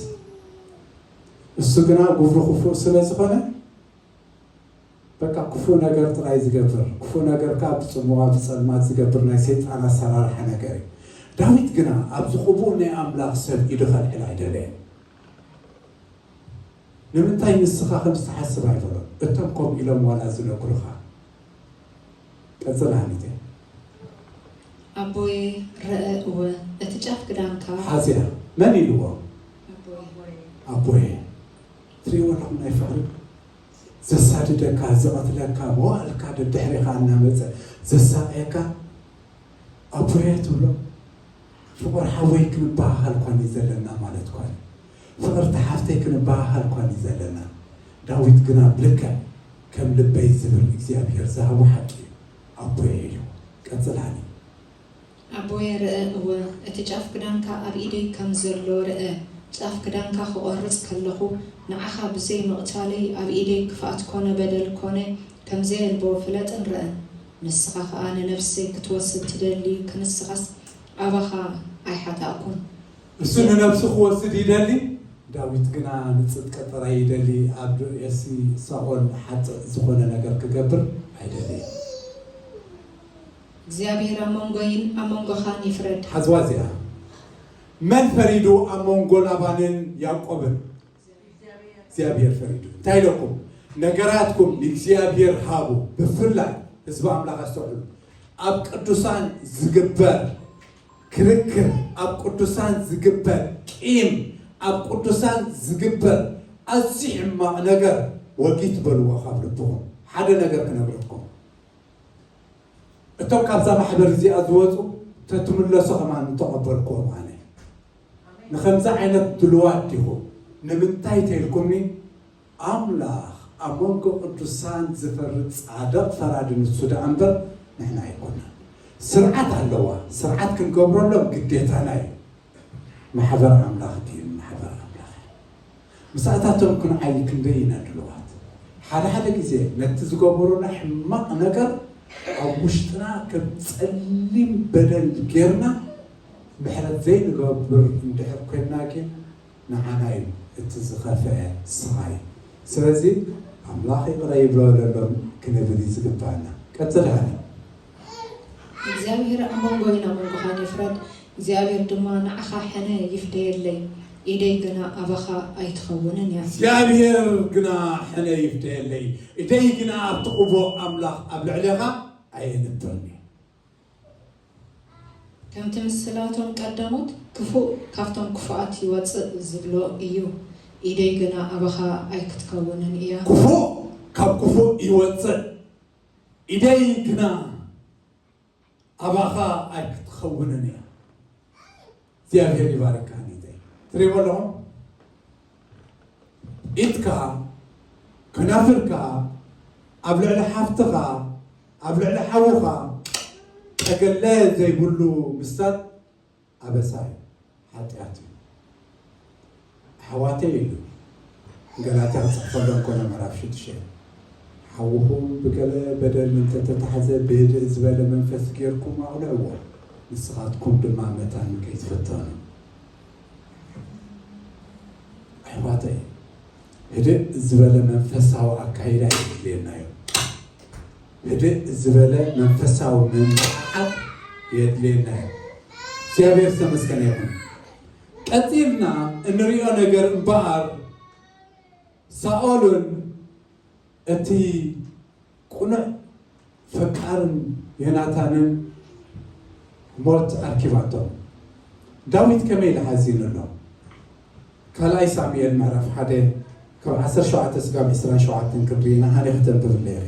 እሱ ግና ግብሩ ክፉእ ስለ ዝኾነ፣ በቃ ክፉእ ነገር ጥራይ ዝገብር፣ ክፉእ ነገር ከኣ ብጽምዋ ብጸልማት ዝገብር ናይ ሰይጣን ኣሰራርሓ ነገር እዩ። ዳዊት ግና ኣብዚ ቅቡእ ናይ ኣምላኽ ሰብ ኢዱ ከልዕል ኣይደለየን። ንምንታይ ንስኻ ከምዚ ትሓስብ ኣይበሎን። እቶም ከምኡ ኢሎም ዋላ ዝነግሩኻ። ቀጽል ሃኒተ። ኣቦየ፣ ረአ እወ፣ እቲ ጫፍ ክዳንካ። ሓዚያ። መን ኢልዎ? ኣቦየ። ትሪእዎ ኣለኹም ናይ ፍቕሪ ዘሳድደካ፣ ዝቐትለካ፣ መዋእልካ ደድሕሪኻ እናመፀ ዘሳቕየካ ኣቦየ ትብሎ። ፍቕር ሓወይ ክንበሃሃል ኳን እዩ ዘለና ማለት ኳን እዩ። ፍቕርቲ ሓፍተይ ክንበሃሃል ኳን እዩ ዘለና። ዳዊት ግና ብልክዕ ከም ልበይ ዝብል እግዚኣብሔር ዝሃቦ ሓቂ እዩ። ኣቦየ ኢሉ ቀጽል ሃኒ። ኣቦየ ርእ እወ እቲ ጫፍ ክዳንካ ኣብ ኢደይ ከም ዘሎ ርእ ጫፍ ክዳንካ ክቖርጽ ከለኹ ንዓኻ ብዘይ ምቕታለይ ኣብ ኢደይ ክፍኣት ኮነ በደል ኮነ ከም ዘየልቦ ፍለጥን ርእ ንስኻ ኸኣ ንነፍሰይ ክትወስድ ትደሊ ክንስኻስ ኣባኻ ኣይሓጣእኩን። እሱ ንነብሱ ክወስድ ይደሊ፣ ዳዊት ግና ንጽድቂ ጥራይ ይደሊ፣ ኣብ ርእሲ ሳኦል ሓጥእ ዝኾነ ነገር ክገብር ኣይደለየን። እግዚኣብሔር ኣብ መንጎይን ኣብ መንጎኻን ይፍረድ። ሓዝዋ እዚኣ መን ፈሪዱ ኣብ መንጎ ላባንን ያዕቆብን? እግዚኣብሔር ፈሪዱ። እንታይ ኢለኩም? ነገራትኩም ንእግዚኣብሔር ሃቡ። ብፍላይ ህዝቢ ኣምላኽ ኣስተውዕሉ። ኣብ ቅዱሳን ዝግበር ክርክር፣ ኣብ ቅዱሳን ዝግበር ቂም፣ ኣብ ቅዱሳን ዝግበር ኣዝዩ ሕማቕ ነገር ወጊት በልዎ ካብ ልብኹም። ሓደ ነገር ክነግረኩም። እቶም ካብዛ ማሕበር እዚኣ ዝወፁ ተትምለሱ ከማን እንተቐበልክዎም ኣነ ንከምዚ ዓይነት ድልዋት ዲኹም ንምንታይ ተልኩምኒ ኣምላኽ ኣብ መንጎ ቅዱሳን ዝፈርድ ጻድቕ ፈራዲ ንሱ ደኣ እምበር ንሕና ኣይኮናን ስርዓት ኣለዋ ስርዓት ክንገብረሎም ግዴታና እዩ ማሕበር ኣምላኽ ድዩ ማሕበር ኣምላኽ ምስኣታቶም ክንዓይ ክንደይ ኢና ድልዋት ሓደ ሓደ ግዜ ነቲ ዝገበሩና ሕማቕ ነገር ኣብ ውሽጥና ከም ጸሊም በደል ጌርና ምሕረት ዘይንገብር እንድሕር ኮይንና ግን ንዓና እዩ እቲ ዝኸፍአ ስቓይ ስለዚ ኣምላኽ ይቕረ ይበለሎም ክንብል እዩ ዝግባና ቀጽል ሃኒ እግዚኣብሔር ኣብ መንጎይን ኣብ መንጎኻን ይፍረድ፣ እግዚኣብሔር ድማ ንዓኻ ሕነ ይፍደየለይ፣ ኢደይ ግና ኣባኻ ኣይትኸውንን እያ። እግዚኣብሔር ግና ሕነ ይፍደየለይ፣ ኢደይ ግና ኣብቲ ቅቡእ ኣምላኽ ኣብ ልዕሌኻ ኣየንብርን እየ። ከምቲ ምስላቶም ቀደሞት፣ ክፉእ ካብቶም ክፉኣት ይወጽእ ዝብሎ እዩ፣ ኢደይ ግና ኣባኻ ኣይክትከውንን እያ። ክፉእ ካብ ክፉእ ይወጽእ፣ ኢደይ ግና ኣባኻ ኣይክትኸውንን እያ። እግዚኣብሔር ይባርካ ኒተይ ትሪእዎ ኣለኹም ኢድካ ከናፍርካ ኣብ ልዕሊ ሓፍትኻ ኣብ ልዕሊ ሓውኻ ተገለ ዘይብሉ ምስታት ኣበሳ እዩ ሓጢኣት እዩ ኣሕዋተይ ኢሉ ንገላትያ ክፅሕፈሎም ኮነ ምዕራፍ ሽዱሽተ ሓውኹም ብገለ በደል እንተተታሕዘ ብህድእ ዝበለ መንፈስ ጌርኩም ኣቕልዕዎ ንስኻትኩም ድማ መታን ከይትፍተኑ ኣሕዋተይ ህድእ ዝበለ መንፈሳዊ ኣካይዳ የድልየና እዩ ህድእ ዝበለ መንፈሳዊ ምምዕዓል የድልየና እዩ እግዚኣብሔር ዝተመስገነ ይኹን ቀፂልና እንሪኦ ነገር እምበኣር ሳኦልን እቲ ቁኑዕ ፈቃርን ዮናታንን ሞት ኣርኪባቶም። ዳዊት ከመይ ኢሉ ሓዚኑ ኣሎ? ካልኣይ ሳሙኤል ምዕራፍ ሓደ ካብ ዓሰርተ ሸውዓተ ስጋብ ዕስራን ሸውዓተን ክንርኢ ኢና። ሃኒ ከተንብብለይ ኢኺ።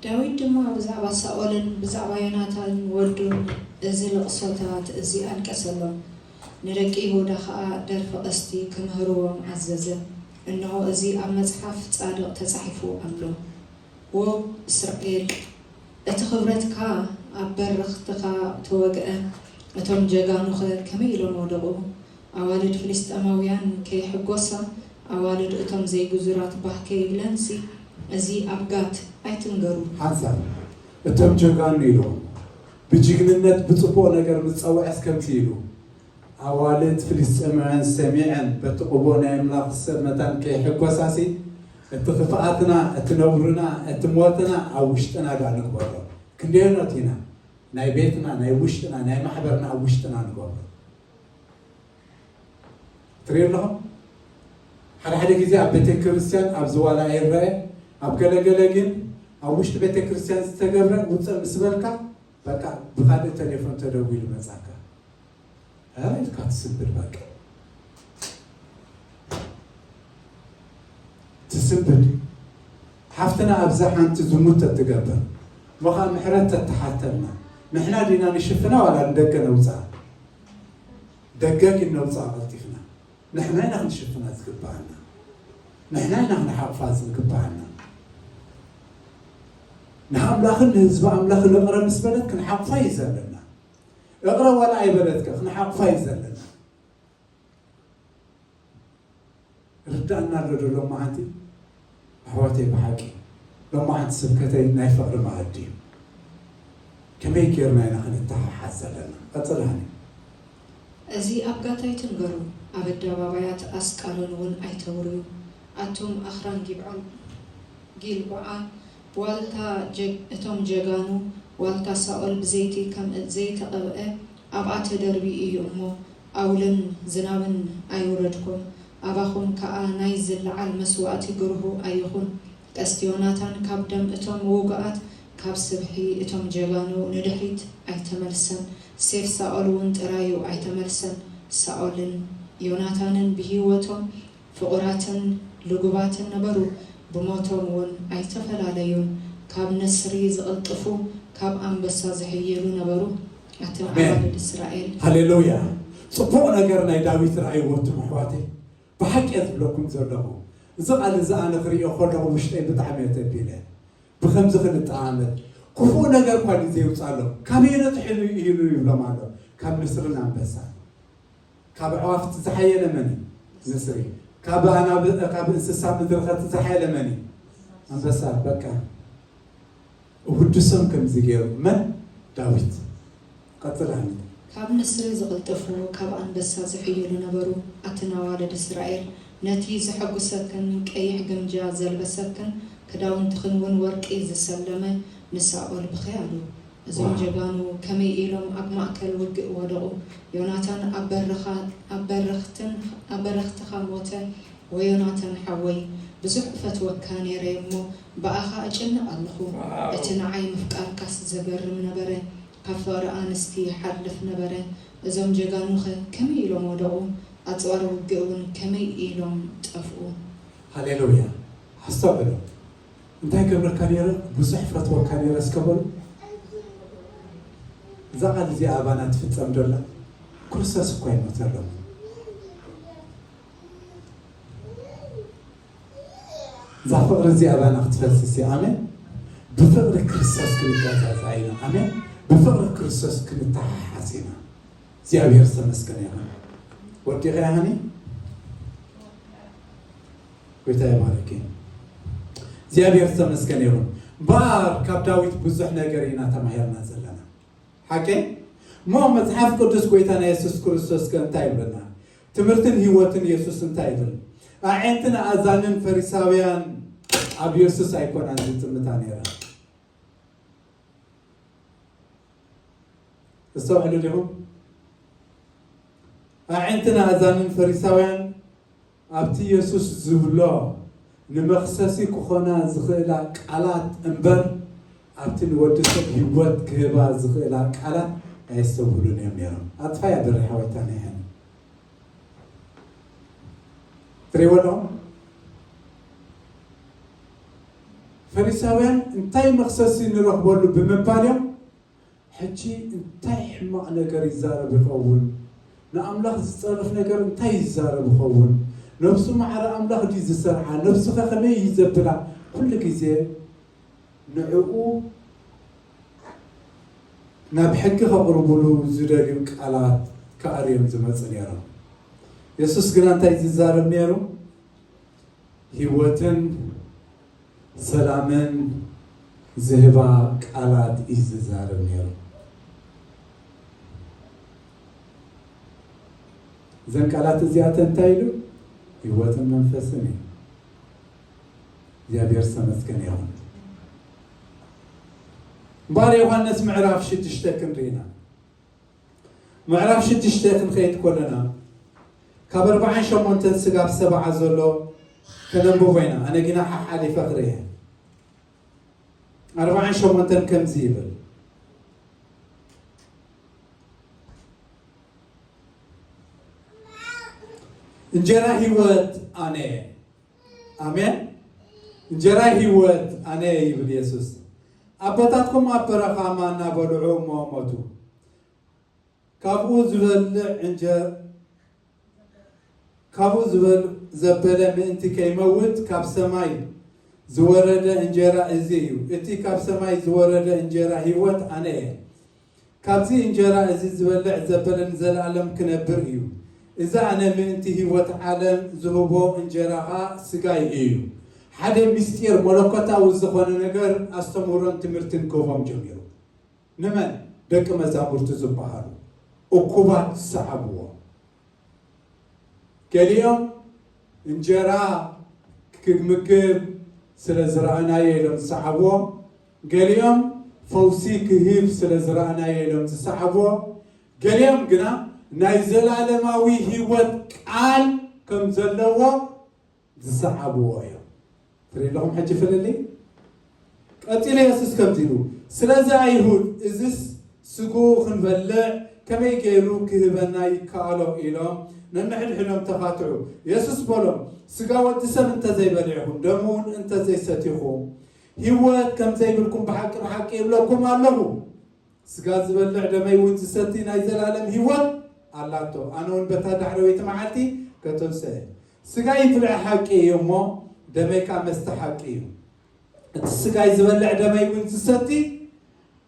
ዳዊት ድማ ብዛዕባ ሳኦልን ብዛዕባ ዮናታንን ወዱን እዚ ልቕሶታት እዚ ኣልቀሰሎም። ንደቂ ይሁዳ ኸኣ ደርፊ ቀስቲ ክምህርዎም ኣዘዘ። እንሆ፣ እዚ ኣብ መጽሓፍ ጻድቕ ተጻሒፉ ኣሎ። ዎ እስራኤል፣ እቲ ኽብረትካ ኣብ በርኽትኻ ተወግአ፣ እቶም ጀጋኑኸ ከመይ ኢሎም ወደቑ? ኣዋልድ ፍልስጥኤማውያን ከይሕጎሳ፣ ኣዋልድ እቶም ዘይግዙራት ባህ ከይብለንሲ፣ እዚ ኣብ ጋት ኣይትንገሩ። ሓንሳብ እቶም ጀጋኑ ኢሉ፣ ብጅግንነት ብጽቡቕ ነገር ምስ ጸውዐስ ከምዚ ኢሉ፣ ኣዋልድ ፍልስጥኤማውያን ሰሚዐን በቲ ቅቡእ ናይ ኣምላኽ ሰብ መታን ከይሕጎሳሲ፣ እቲ ኽፍኣትና፣ እቲ ነውርና፣ እቲ ሞትና ኣብ ውሽጥና ደኣ ንግበሮ። ክንደየኖት ኢና ናይ ቤትና፣ ናይ ውሽጥና፣ ናይ ማሕበርና ኣብ ውሽጥና ንገብሮ። ትሪኡ ኣለኹም? ሓደ ሓደ ግዜ ኣብ ቤተ ክርስቲያን ኣብ ዝዋላ ይረአ፣ ኣብ ገለገለ ግን ኣብ ውሽጢ ቤተ ክርስቲያን ዝተገብረ ውፅእ ምስ በልካ በቃ ብኻልእ ቴሌፎን ተደዊሉ መጻካ። ኣይ ኢልካ ትስንብድ በቃ። ትስንብድ። ሓፍትና ኣብዛ ሓንቲ ዝሙት ተትገብር። እሞ ኸዓ ምሕረት ተትሓተልና። ንሕና ዲና ንሽፍና ዋላ ንደገ ነውፅኣ? ደገ ግን ነውፅኣ ቀልጢፍና። ንሕና ኢና ክንሽፍና ዝግብኣና። ንሕና ኢና ክንሓቕፋ ዝግብኣና። ንኣምላኽን ንህዝቢ ኣምላኽን እቕረ ምስ በለት ክንሓቕፋ እዩ ዘለና። እቕረ ዋላ ኣይበለትከ ክንሓቕፋ እዩ ዘለና። ርዳእና ኣሎ ዶ ሎማዓንቲ? ኣሕዋተይ ብሓቂ ሎማዓንቲ ስብከተይ ናይ ፍቕሪ መኣዲ እዩ። ከመይ ጌርና ኢና ክንተሓሓዝ ዘለና? ቀጽል ሃኒ። እዚ ኣብ ጋታ ኣይትንገሩ፣ ኣብ ኣደባባያት ኣስቃሎን እውን ኣይተውርዩ። ኣቱም ኣኽራን ጊብዖን፣ ጊልቦዓ፣ ዋልታ ጀግ-፣ እቶም ጀጋኑ፣ ዋልታ ሳኦል ብዘይቲ ከም ዘይተቐብአ ኣብኣ ተደርብዩ እዩ እሞ፣ ኣውልን ዝናብን ኣይውረድኩም፣ ኣባኹም ከኣ ናይ ዝለዓል መስዋእቲ ግርሁ ኣይኹን። ቀስቲ ዮናታን ካብ ደም እቶም ውጉኣት፣ ካብ ስብሒ እቶም ጀጋኑ ንድሕሪት ኣይተመልሰን፣ ሴፍ ሳኦል እውን ጥራዩ ኣይተመልሰን። ሳኦልን ዮናታንን ብህይወቶም ፍቑራትን ልጉባትን ነበሩ፣ ብሞቶም እውን ኣይተፈላለዩን። ካብ ንስሪ ዝቕልጥፉ፣ ካብ ኣንበሳ ዝሕይሉ ነበሩ። ኣትን ኣሜን። ኣዋልድ እስራኤል። ሃሌሉያ። ጽቡቕ ነገር ናይ ዳዊት ረኣይዎ ኣቱም ኣሕዋተይ። ብሓቂ እየ ዝብለኩም ዘለኹ። እዚ ቃል እዚ ኣነ ክርእዮ ከለኹ ውሽጠይ ብጣዕሚ እየ ተቢለ። ብኸምዚ ክንጠማመት ክፉእ ነገር እኳ ድዩ ዘየውፅኣሎም? ካበይ ነጥሒሉ ኢሉ ይብሎም ኣሎ። ካብ ንስርን ኣንበሳን። ካብ ኣዕዋፍ እቲ ዝሓየለ መን እዩ? ንስሪ። ካብ ኣናብ-፣ ካብ እንስሳ ምድሪ ኸ እቲ ዝሓየለ መን እዩ? ኣንበሳ። በቃ። እውድሶም ከምዚ ገይሩ። መን? ዳዊት። ቀጽል ሃኒ። ካብ ንስሪ ዝቕልጥፉ፣ ካብ ኣንበሳ ዝሕይሉ ነበሩ። ኣትን ኣዋልድ እስራኤል፣ ነቲ ዘሐጉሰክን ቀይሕ ግምጃ ዘልበሰክን ክዳውንትኽን እውን ወርቂ ዝሰለመ ንሳኦል ብኸይ ኣሉ። እዞም ዋው። ጀጋኑ ከመይ ኢሎም ኣብ ማእከል ውግእ ወደቑ? ዮናታን ኣብ በረኻ-፣ ኣብ በረኽትን-፣ ኣብ በረኽትኻ ሞተ። ወዮናታን ሓወይ፣ ብዙሕ እፈትወካ ነይረ እሞ ብኣኻ እጭነቕ ኣለኹ። ዋው። እቲ ንዓይ ምፍቃርካስ ዘገርም ነበረ። ካብ ፍቕሪ ኣንስቲ ይሓልፍ ነበረ። እዞም ጀጋኑኸ ከመይ ኢሎም ወደቑ? ኣጽዋር ውግእ እውን ከመይ ኢሎም ጠፍኡ? ሃሌሉያ። ኣስተውዕሉ። እንታይ ገብረካ ነይረ? ብዙሕ ፈትወካ ነይረ እስከ በሉ። እዛ ቃል እዚኣ ኣባና ትፍጸም ዶ ኣላ? ክርስቶስ እኳ ይሞተሎም። እዛ ፍቕሪ እዚኣ ኣባና ክትፈስስ እያ። ኣሜን። ብፍቕሪ ክርስቶስ ክንገዛዛእ ኢና። ኣሜን። ብፍቕሪ ክርስቶስ ክንተሓሓዝ ኢና። እግዚኣብሔር ዝተመስገነ ይኹን። ወዲኸ ያህኒ? ጎይታ ይባርክ። እግዚኣብሔር ዝተመስገነ ይኹን። እምበኣር ካብ ዳዊት ብዙሕ ነገር ኢና ተማሂርና ዘለና። ሓቀይ? እሞ መጽሓፍ ቅዱስ ጎይታና የሱስ ክርስቶስ ከ እንታይ ይብለና? ትምህርትን ህይወትን የሱስ እንታይ ይብል? ኣዒንትን ኣእዛንን ፈሪሳውያን ኣብ የሱስ ኣይኮናን ዝጥምታ ነይረን። ተስተውዕሉ ዲኹም? ኣዒንትን ኣእዛንን ፈሪሳውያን ኣብቲ የሱስ ዝብሎ ንመኽሰሲ ክኾና ዝኽእላ ቃላት እምበር፣ ኣብቲ ንወዲ ሰብ ህይወት ክህባ ዝኽእላ ቃላት ኣየስተብህሉን እዮም ነይሮም። ኣጥፋያ በሪ ሓወይታ ናይ ሃኒ። ትሪእዎ ኣለኹም? ፈሪሳውያን እንታይ መኽሰሲ ንረኽበሉ ብምባል እዮም ሕጂ እንታይ ሕማቕ ነገር ይዛረብ ይኸውን? ንኣምላኽ ዝጸርፍ ነገር እንታይ ይዛረብ ይኸውን? ነብሱ ማዕረ ኣምላኽ ድዩ ዝሰርዓ? ነብሱ ኸ ከመይ እዩ ዘብላ? ኩሉ ግዜ ንዕኡ ናብ ሕጊ ከቕርቡሉ ዝደልዩ ቃላት ክኣርዮም ዝመጹ ነይሮም። የሱስ ግና እንታይ ዝዛረብ ነይሩ? ህይወትን ሰላምን ዝህባ ቃላት እዩ ዝዛረብ ነይሩ። እዘን ቃላት እዚኣተን እንታይ ኢሉ? ህይወትን መንፈስን እዩ። እግዚኣብሔር ዝተመስገነ ይኹን። እምበኣር ዮሃንስ ምዕራፍ ሽዱሽተ ክንርኢና። ምዕራፍ ሽዱሽተ ክንከይድ ከለና፣ ካብ ኣርባዓን ሸሞንተን ስጋብ ሰብዓ ዘሎ ከነንብቦ ኢና። ኣነ ግና ሓሓሊፈ ክርኢ። ኣርባዓን ሸሞንተን ከምዚ ይብል። እንጀራ ህይወት ኣነ እየ። ኣሜን። እንጀራ ህይወት ኣነ እየ ይብል የሱስ። ኣቦታትኩም ኣብ በረኻ ማና በልዑ እሞ ሞቱ። ካብኡ ዝበልዕ እንጀ ካብኡ ዝበል ዘበለ ምእንቲ ከይመውት ካብ ሰማይ ዝወረደ እንጀራ እዚ እዩ። እቲ ካብ ሰማይ ዝወረደ እንጀራ ህይወት ኣነ እየ። ካብዚ እንጀራ እዚ ዝበልዕ ዘበለ ንዘለኣለም ክነብር እዩ። እዚ ኣነ ምእንቲ ህይወት ዓለም ዝህቦ እንጀራኻ ስጋይ እዩ። ሓደ ምስጢር መለኮታዊ ዝኾነ ነገር ኣስተምህሮን ትምህርትን ክህቦም ጀሚሩ። ንመን? ደቂ መዛሙርቱ ዝበሃሉ እኩባት ዝሰዓብዎ። ገሊኦም እንጀራ ክምግብ ስለ ዝረኣናዮ ኢሎም ዝሰዓብዎ፣ ገሊኦም ፈውሲ ክህብ ስለ ዝረኣናዮ ኢሎም ዝሰዓብዎ፣ ገሊኦም ግና ናይ ዘላለማዊ ህይወት ቃል ከም ዘለዎ ዝሰዓብዎ እዮም። ትርኢ ኣለኹም ሕጂ ፍልልይ? ቀጺሉ የሱስ ከምዚ ኢሉ፣ ስለዚ ኣይሁድ እዝስ ስግኡ ክንበልዕ ከመይ ገይሩ ክህበና ይከኣሎ? ኢሎም ነንሕድሕዶም ተኻትዑ። የሱስ በሎም፣ ስጋ ወዲ ሰብ እንተዘይበሊዕኹም፣ ደሙ እውን እንተዘይሰቲኹም፣ ህይወት ከም ዘይብልኩም ብሓቂ ብሓቂ እብለኩም ኣለኹ። ስጋ ዝበልዕ ደመይ እውን ዝሰቲ ናይ ዘላለም ህይወት ኣላቶ። ኣነ እውን በታ ዳሕረወይቲ መዓልቲ ከተንስእ። ስጋይ ብልዒ ሓቂ እዩ እሞ ደመይ ከዓ መስተ ሓቂ እዩ። እቲ ስጋይ ዝበልዕ ደመይ እውን ዝሰቲ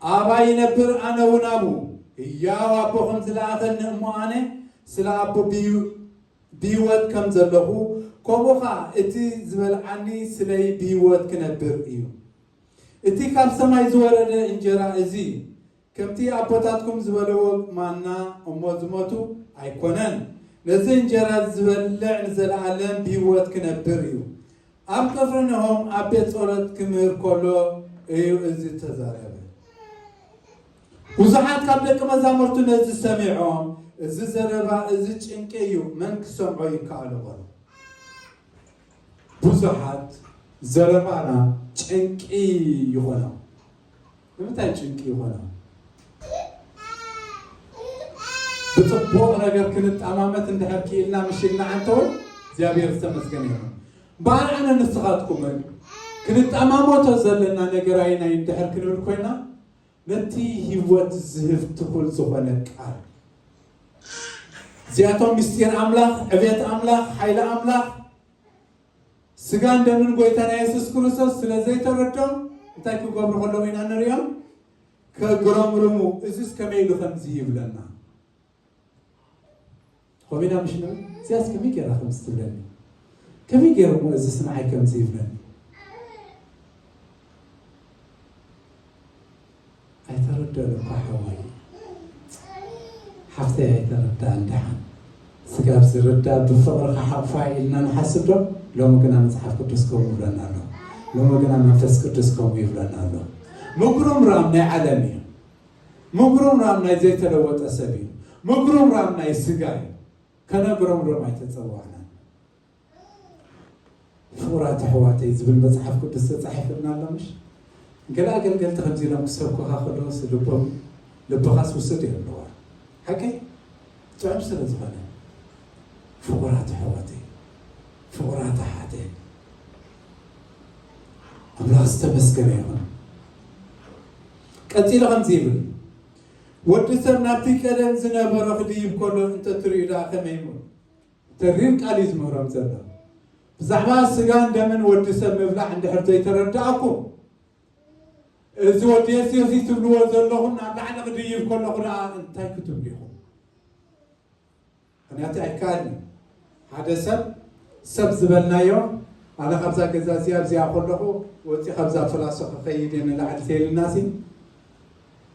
ኣባይ ይነብር፣ ኣነ እውን ኣብኡ። ህያው ኣቦ ከም ዝለኣኸኒ እሞ ኣነ ስለ ኣቦ ብዩ- ብህይወት ከም ዘለኹ፣ ከምኡ ኸዓ እቲ ዝበልዓኒ ስለይ ብህይወት ክነብር እዩ። እቲ ካብ ሰማይ ዝወረደ እንጀራ እዚ ከምቲ ኣቦታትኩም ዝበልዎ ማና እሞ ዝሞቱ ኣይኮነን። ነዚ እንጀራ ዝበልዕ ንዘለኣለም ብህይወት ክነብር እዩ። ኣብ ቅፍርንሆም ኣብ ቤት ጸሎት ክምህር ከሎ እዩ እዚ ተዛረበ። ብዙሓት ካብ ደቂ መዛሙርቱ ነዚ ሰሚዖም፣ እዚ ዘረባ እዚ ጭንቂ እዩ፣ መን ክሰምዖ ይከኣሎ በሉ። ብዙሓት ዘረባና ጭንቂ ይኾኖም። ንምንታይ ጭንቂ ይኾኖም? ብፅቡቕ ነገር ክንጠማመት እንድሕር ክኢልና ምሽልና ዓንተውን እግዚኣብሔር ዝተመስገነ ይኹን። በዓል ኣነ ንስኻትኩምን ክንጠማመቶ ዘለና ነገር ኣይናይ እንድሕር ክንብል ኮይና ነቲ ህይወት ዝህብ ትኹል ዝኾነ ቃል እዚኣቶም ምስጢር ኣምላኽ፣ ዕቤት ኣምላኽ፣ ሓይሊ ኣምላኽ ስጋን ደምን ጎይታና የሱስ ክርስቶስ ስለ ዘይተረዶም እንታይ ክገብሩ ከለዉ ኢና ንሪኦም? ከግረምርሙ። እዚስ ከመይ ኢሉ ከምዚ ይብለና? ኾሚና ምሽ ንብል እዚያስ ከመይ ገይራ ከምዚ ትብለኒ? ከመይ ገይሩ እሞ እዚ ስምዓይ ከምዚ ይብለኒ? ኣይተረደእን እኳ ሓወይ ሓፍተይ ኣይተረዳእን ደሓን ስጋብ ዝርዳ ብፍቕሪ ክሓቕፋ ኢልና ንሓስብ ዶ? ሎሚ ግና መፅሓፍ ቅዱስ ከምኡ ይብለና ኣሎ። ሎሚ ግና መንፈስ ቅዱስ ከምኡ ይብለና ኣሎ። ምጉርምራም ናይ ዓለም እዩ። ምጉርምራም ናይ ዘይተለወጠ ሰብ እዩ። ምጉርምራም ናይ ስጋ እዩ። ከነጉረምርም ኣይተፀዋዕናን። ፍቑራት ኣሕዋተይ ዝብል መፅሓፍ ቅዱስ ተፃሒፍልና ኣሎ ምሽ? ገለ ኣገልገልቲ ከምዚ ኢሎም ክሰብኩኻ ከለውስ ልቦም ልብኻስ ውሱድ እዮም ኣለዋ ሓቀይ ጥዑም ስለ ዝኾነ ፍቑራት ኣሕዋተይ ፍቑራት ኣሓተይ ኣምላኽ ዝተመስገነ ይኹን። ቀፂሉ ከምዚ ይብል ወዲ ሰብ ናብቲ ቀደም ዝነበሮ ክድይብ ከሎ እንተትርእዩ ደኣ ከመይ ይብሉ ተሪር ቃል እዩ ዝምህሮም ዘሎ። ብዛዕባ ስጋን ደምን ወዲ ሰብ ምብላዕ እንድሕር ዘይተረዳእኩም፣ እዚ ወዲ የሱስ እዩ ትብልዎ ዘለኹም ናብ ላዕሊ ክድይብ ከለኹ ደኣ እንታይ ክትብሉ ኢኹም? ምኽንያቱ ኣይከኣልን እዩ። ሓደ ሰብ ሰብ ዝበልናዮ ኣነ ካብዛ ገዛ እዚኣ ኣብዚኣ ከለኹ ወፂ ካብዛ ፍላሶ ክኸይድ እየ ንላዕሊ ተይልና ሲ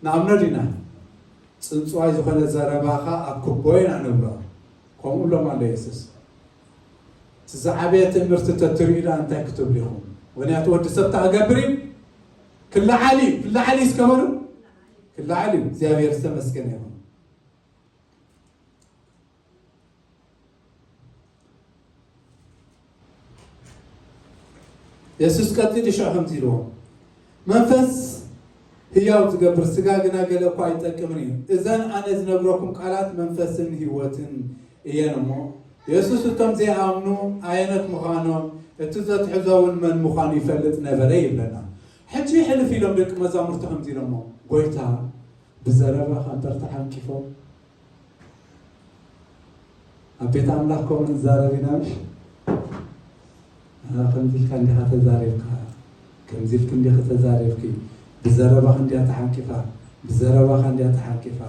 ንኣብነት ኢና ፅንፅዋይ ዝኾነ ዘረባኻ ኣብ ክቦ ኢና ንብሎ። ከምኡ እሎም ኣሎ የሱስ። እቲ ዝዓበየ ትእምርቲ ተትርእዩ ደኣ እንታይ ክትብሉ ኢኹም? ምኽንያቱ ወዲ ሰብ እንታይ ክገብር እዩ? ክለዓል እዩ። ክለዓል እዩ እስከ በሉ። ክለዓል እዩ። እግዚኣብሔር ዝተመስገነ ይኹን። የሱስ ቀጺሉ ሽዑ ከምዚ ኢልዎም፣ መንፈስ ህያው ዝገብር፣ ስጋ ግና ገለ እኳ ኣይጠቅምን እዩ። እዘን ኣነ ዝነግረኩም ቃላት መንፈስን ህይወትን እየን እሞ፣ የሱስ እቶም ዘይኣምኑ ኣየነት ምዃኖም፣ እቲ ዘትሕዞ እውን መን ምዃኑ ይፈልጥ ነበረ ይብለና። ሕጂ ሕልፍ ኢሎም ደቂ መዛሙርቱ ከምዚ ኢሎሞ፣ "ጐይታ፣ ብዘረባኻ እምበር ተዓንቂፎም?" ኣብ ቤት ኣምላኽ ከምኡ ንዛረብ ኢና፣ ምሽ? አ፣ ከምዚ ኢልካ እንዲኻ ተዛሪብካ፣ ከምዚ ኢልክ እንዲኺ ተዛሪብኪ፣ ብዘረባኻ እንድያ ተዓንቂፋ፣ ብዘረባኻ እንድያ ተዓንቂፋ።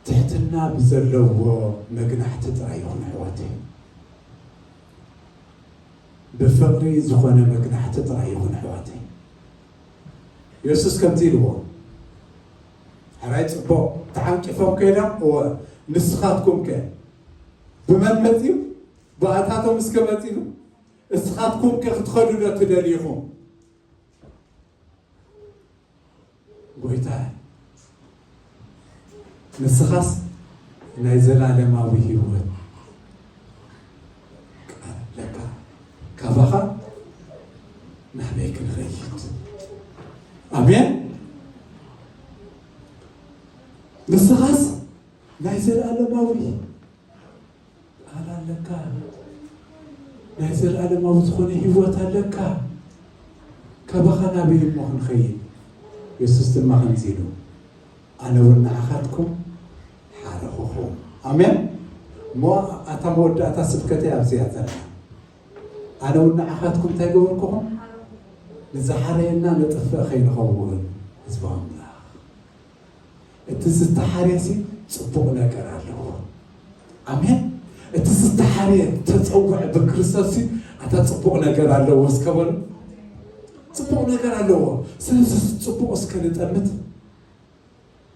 ትሕትና ብዘለዎ መግናሕቲ ጥራይ ይኹን ኣሕዋተይ። ብፍቕሪ ዝኾነ መግናሕቲ ጥራይ ይኹን ኣሕዋተይ። የሱስ ከምዚ ኢልዎ፣ ሕራይ ጽቡቕ፣ ተዓንቂፎም ከይዶም፣ እወ፣ ንስኻትኩም ከ ብመን መጺኡ? ብኣታቶም እስከ መጺኡ? እስኻትኩም ከ ክትኸዱ ዶ ትደልዩ ኢኹም? ጐይታ፣ ንስኻስ ናይ ዘላለማዊ ህይወት ቃል ኣለካ። ካባኻ ናበይ ክንኸይድ? ኣሜን። ንስኻስ ናይ ዘላለማዊ ቃል ኣለካ። ናይ ዘላለማዊ ዝኾነ ህይወት ኣለካ። ካባኻ ናበይ እሞ ክንኸይድ? የሱስ ድማ ከምዚ ኢሉ፣ "ኣነ እውን ንዓኻትኩም ሓደ ክኹን።" ኣሜን። እሞ ኣታ መወዳእታ ስብከተይ ኣብዚኣ ዘላ፣ "ኣነ እውን ንዓኻትኩም እንታይ ገበርኩኹም? ንዝሓረየና ነጥፍእ ከይንኸውን፣ ህዝቢ ኣምላኽ፣ እቲ ዝተሓርየሲ ጽቡቕ ነገር ኣለዎ።" ኣሜን። እቲ ዝተሓርየ ተጸውዐ ብክርስቶስሲ፣ ኣታ ጽቡቕ ነገር ኣለዎ እስከ በሉ። ጽቡቕ ነገር ኣለዎ። ስለዚ ጽቡቕ እስከ ንጠምት።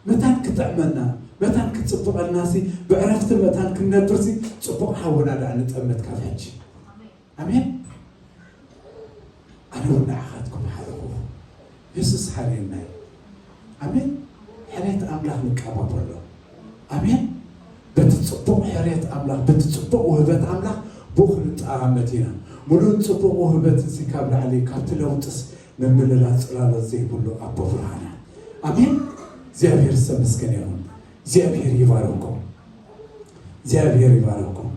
መታን ክጥዕመና፣ መታን ክጽብቐልናሲ፣ ብዕረፍቲ መታን ክንነብርሲ፣ ጽቡቕ ሓውና ደኣ ንጠምት ካብ ሕጂ። ኣሜን። ኣነ እውን ንዓኻትኩም ሓደ ክኹን። የሱስ ሓርየና እዩ። ኣሜን። ሕርየት ኣምላኽ ንቀባበሎ። ኣሜን። በቲ ጽቡቕ ሕርየት ኣምላኽ፣ በቲ ጽቡቕ ውህበት ኣምላኽ ብኡ ክንጠማመት ኢና። ምሉእን ጽቡቕ ውህበት እዚ ካብ ላዕሊ፣ ካብቲ ለውጥስ ምምልላስ ጽላሎት ዘይብሉ ኣቦ ብርሃና። ኣሜን። እግዚኣብሔር ዝተመስገነ ይኹን። እግዚኣብሔር ይባርኩም። እግዚኣብሔር ይባርኩም።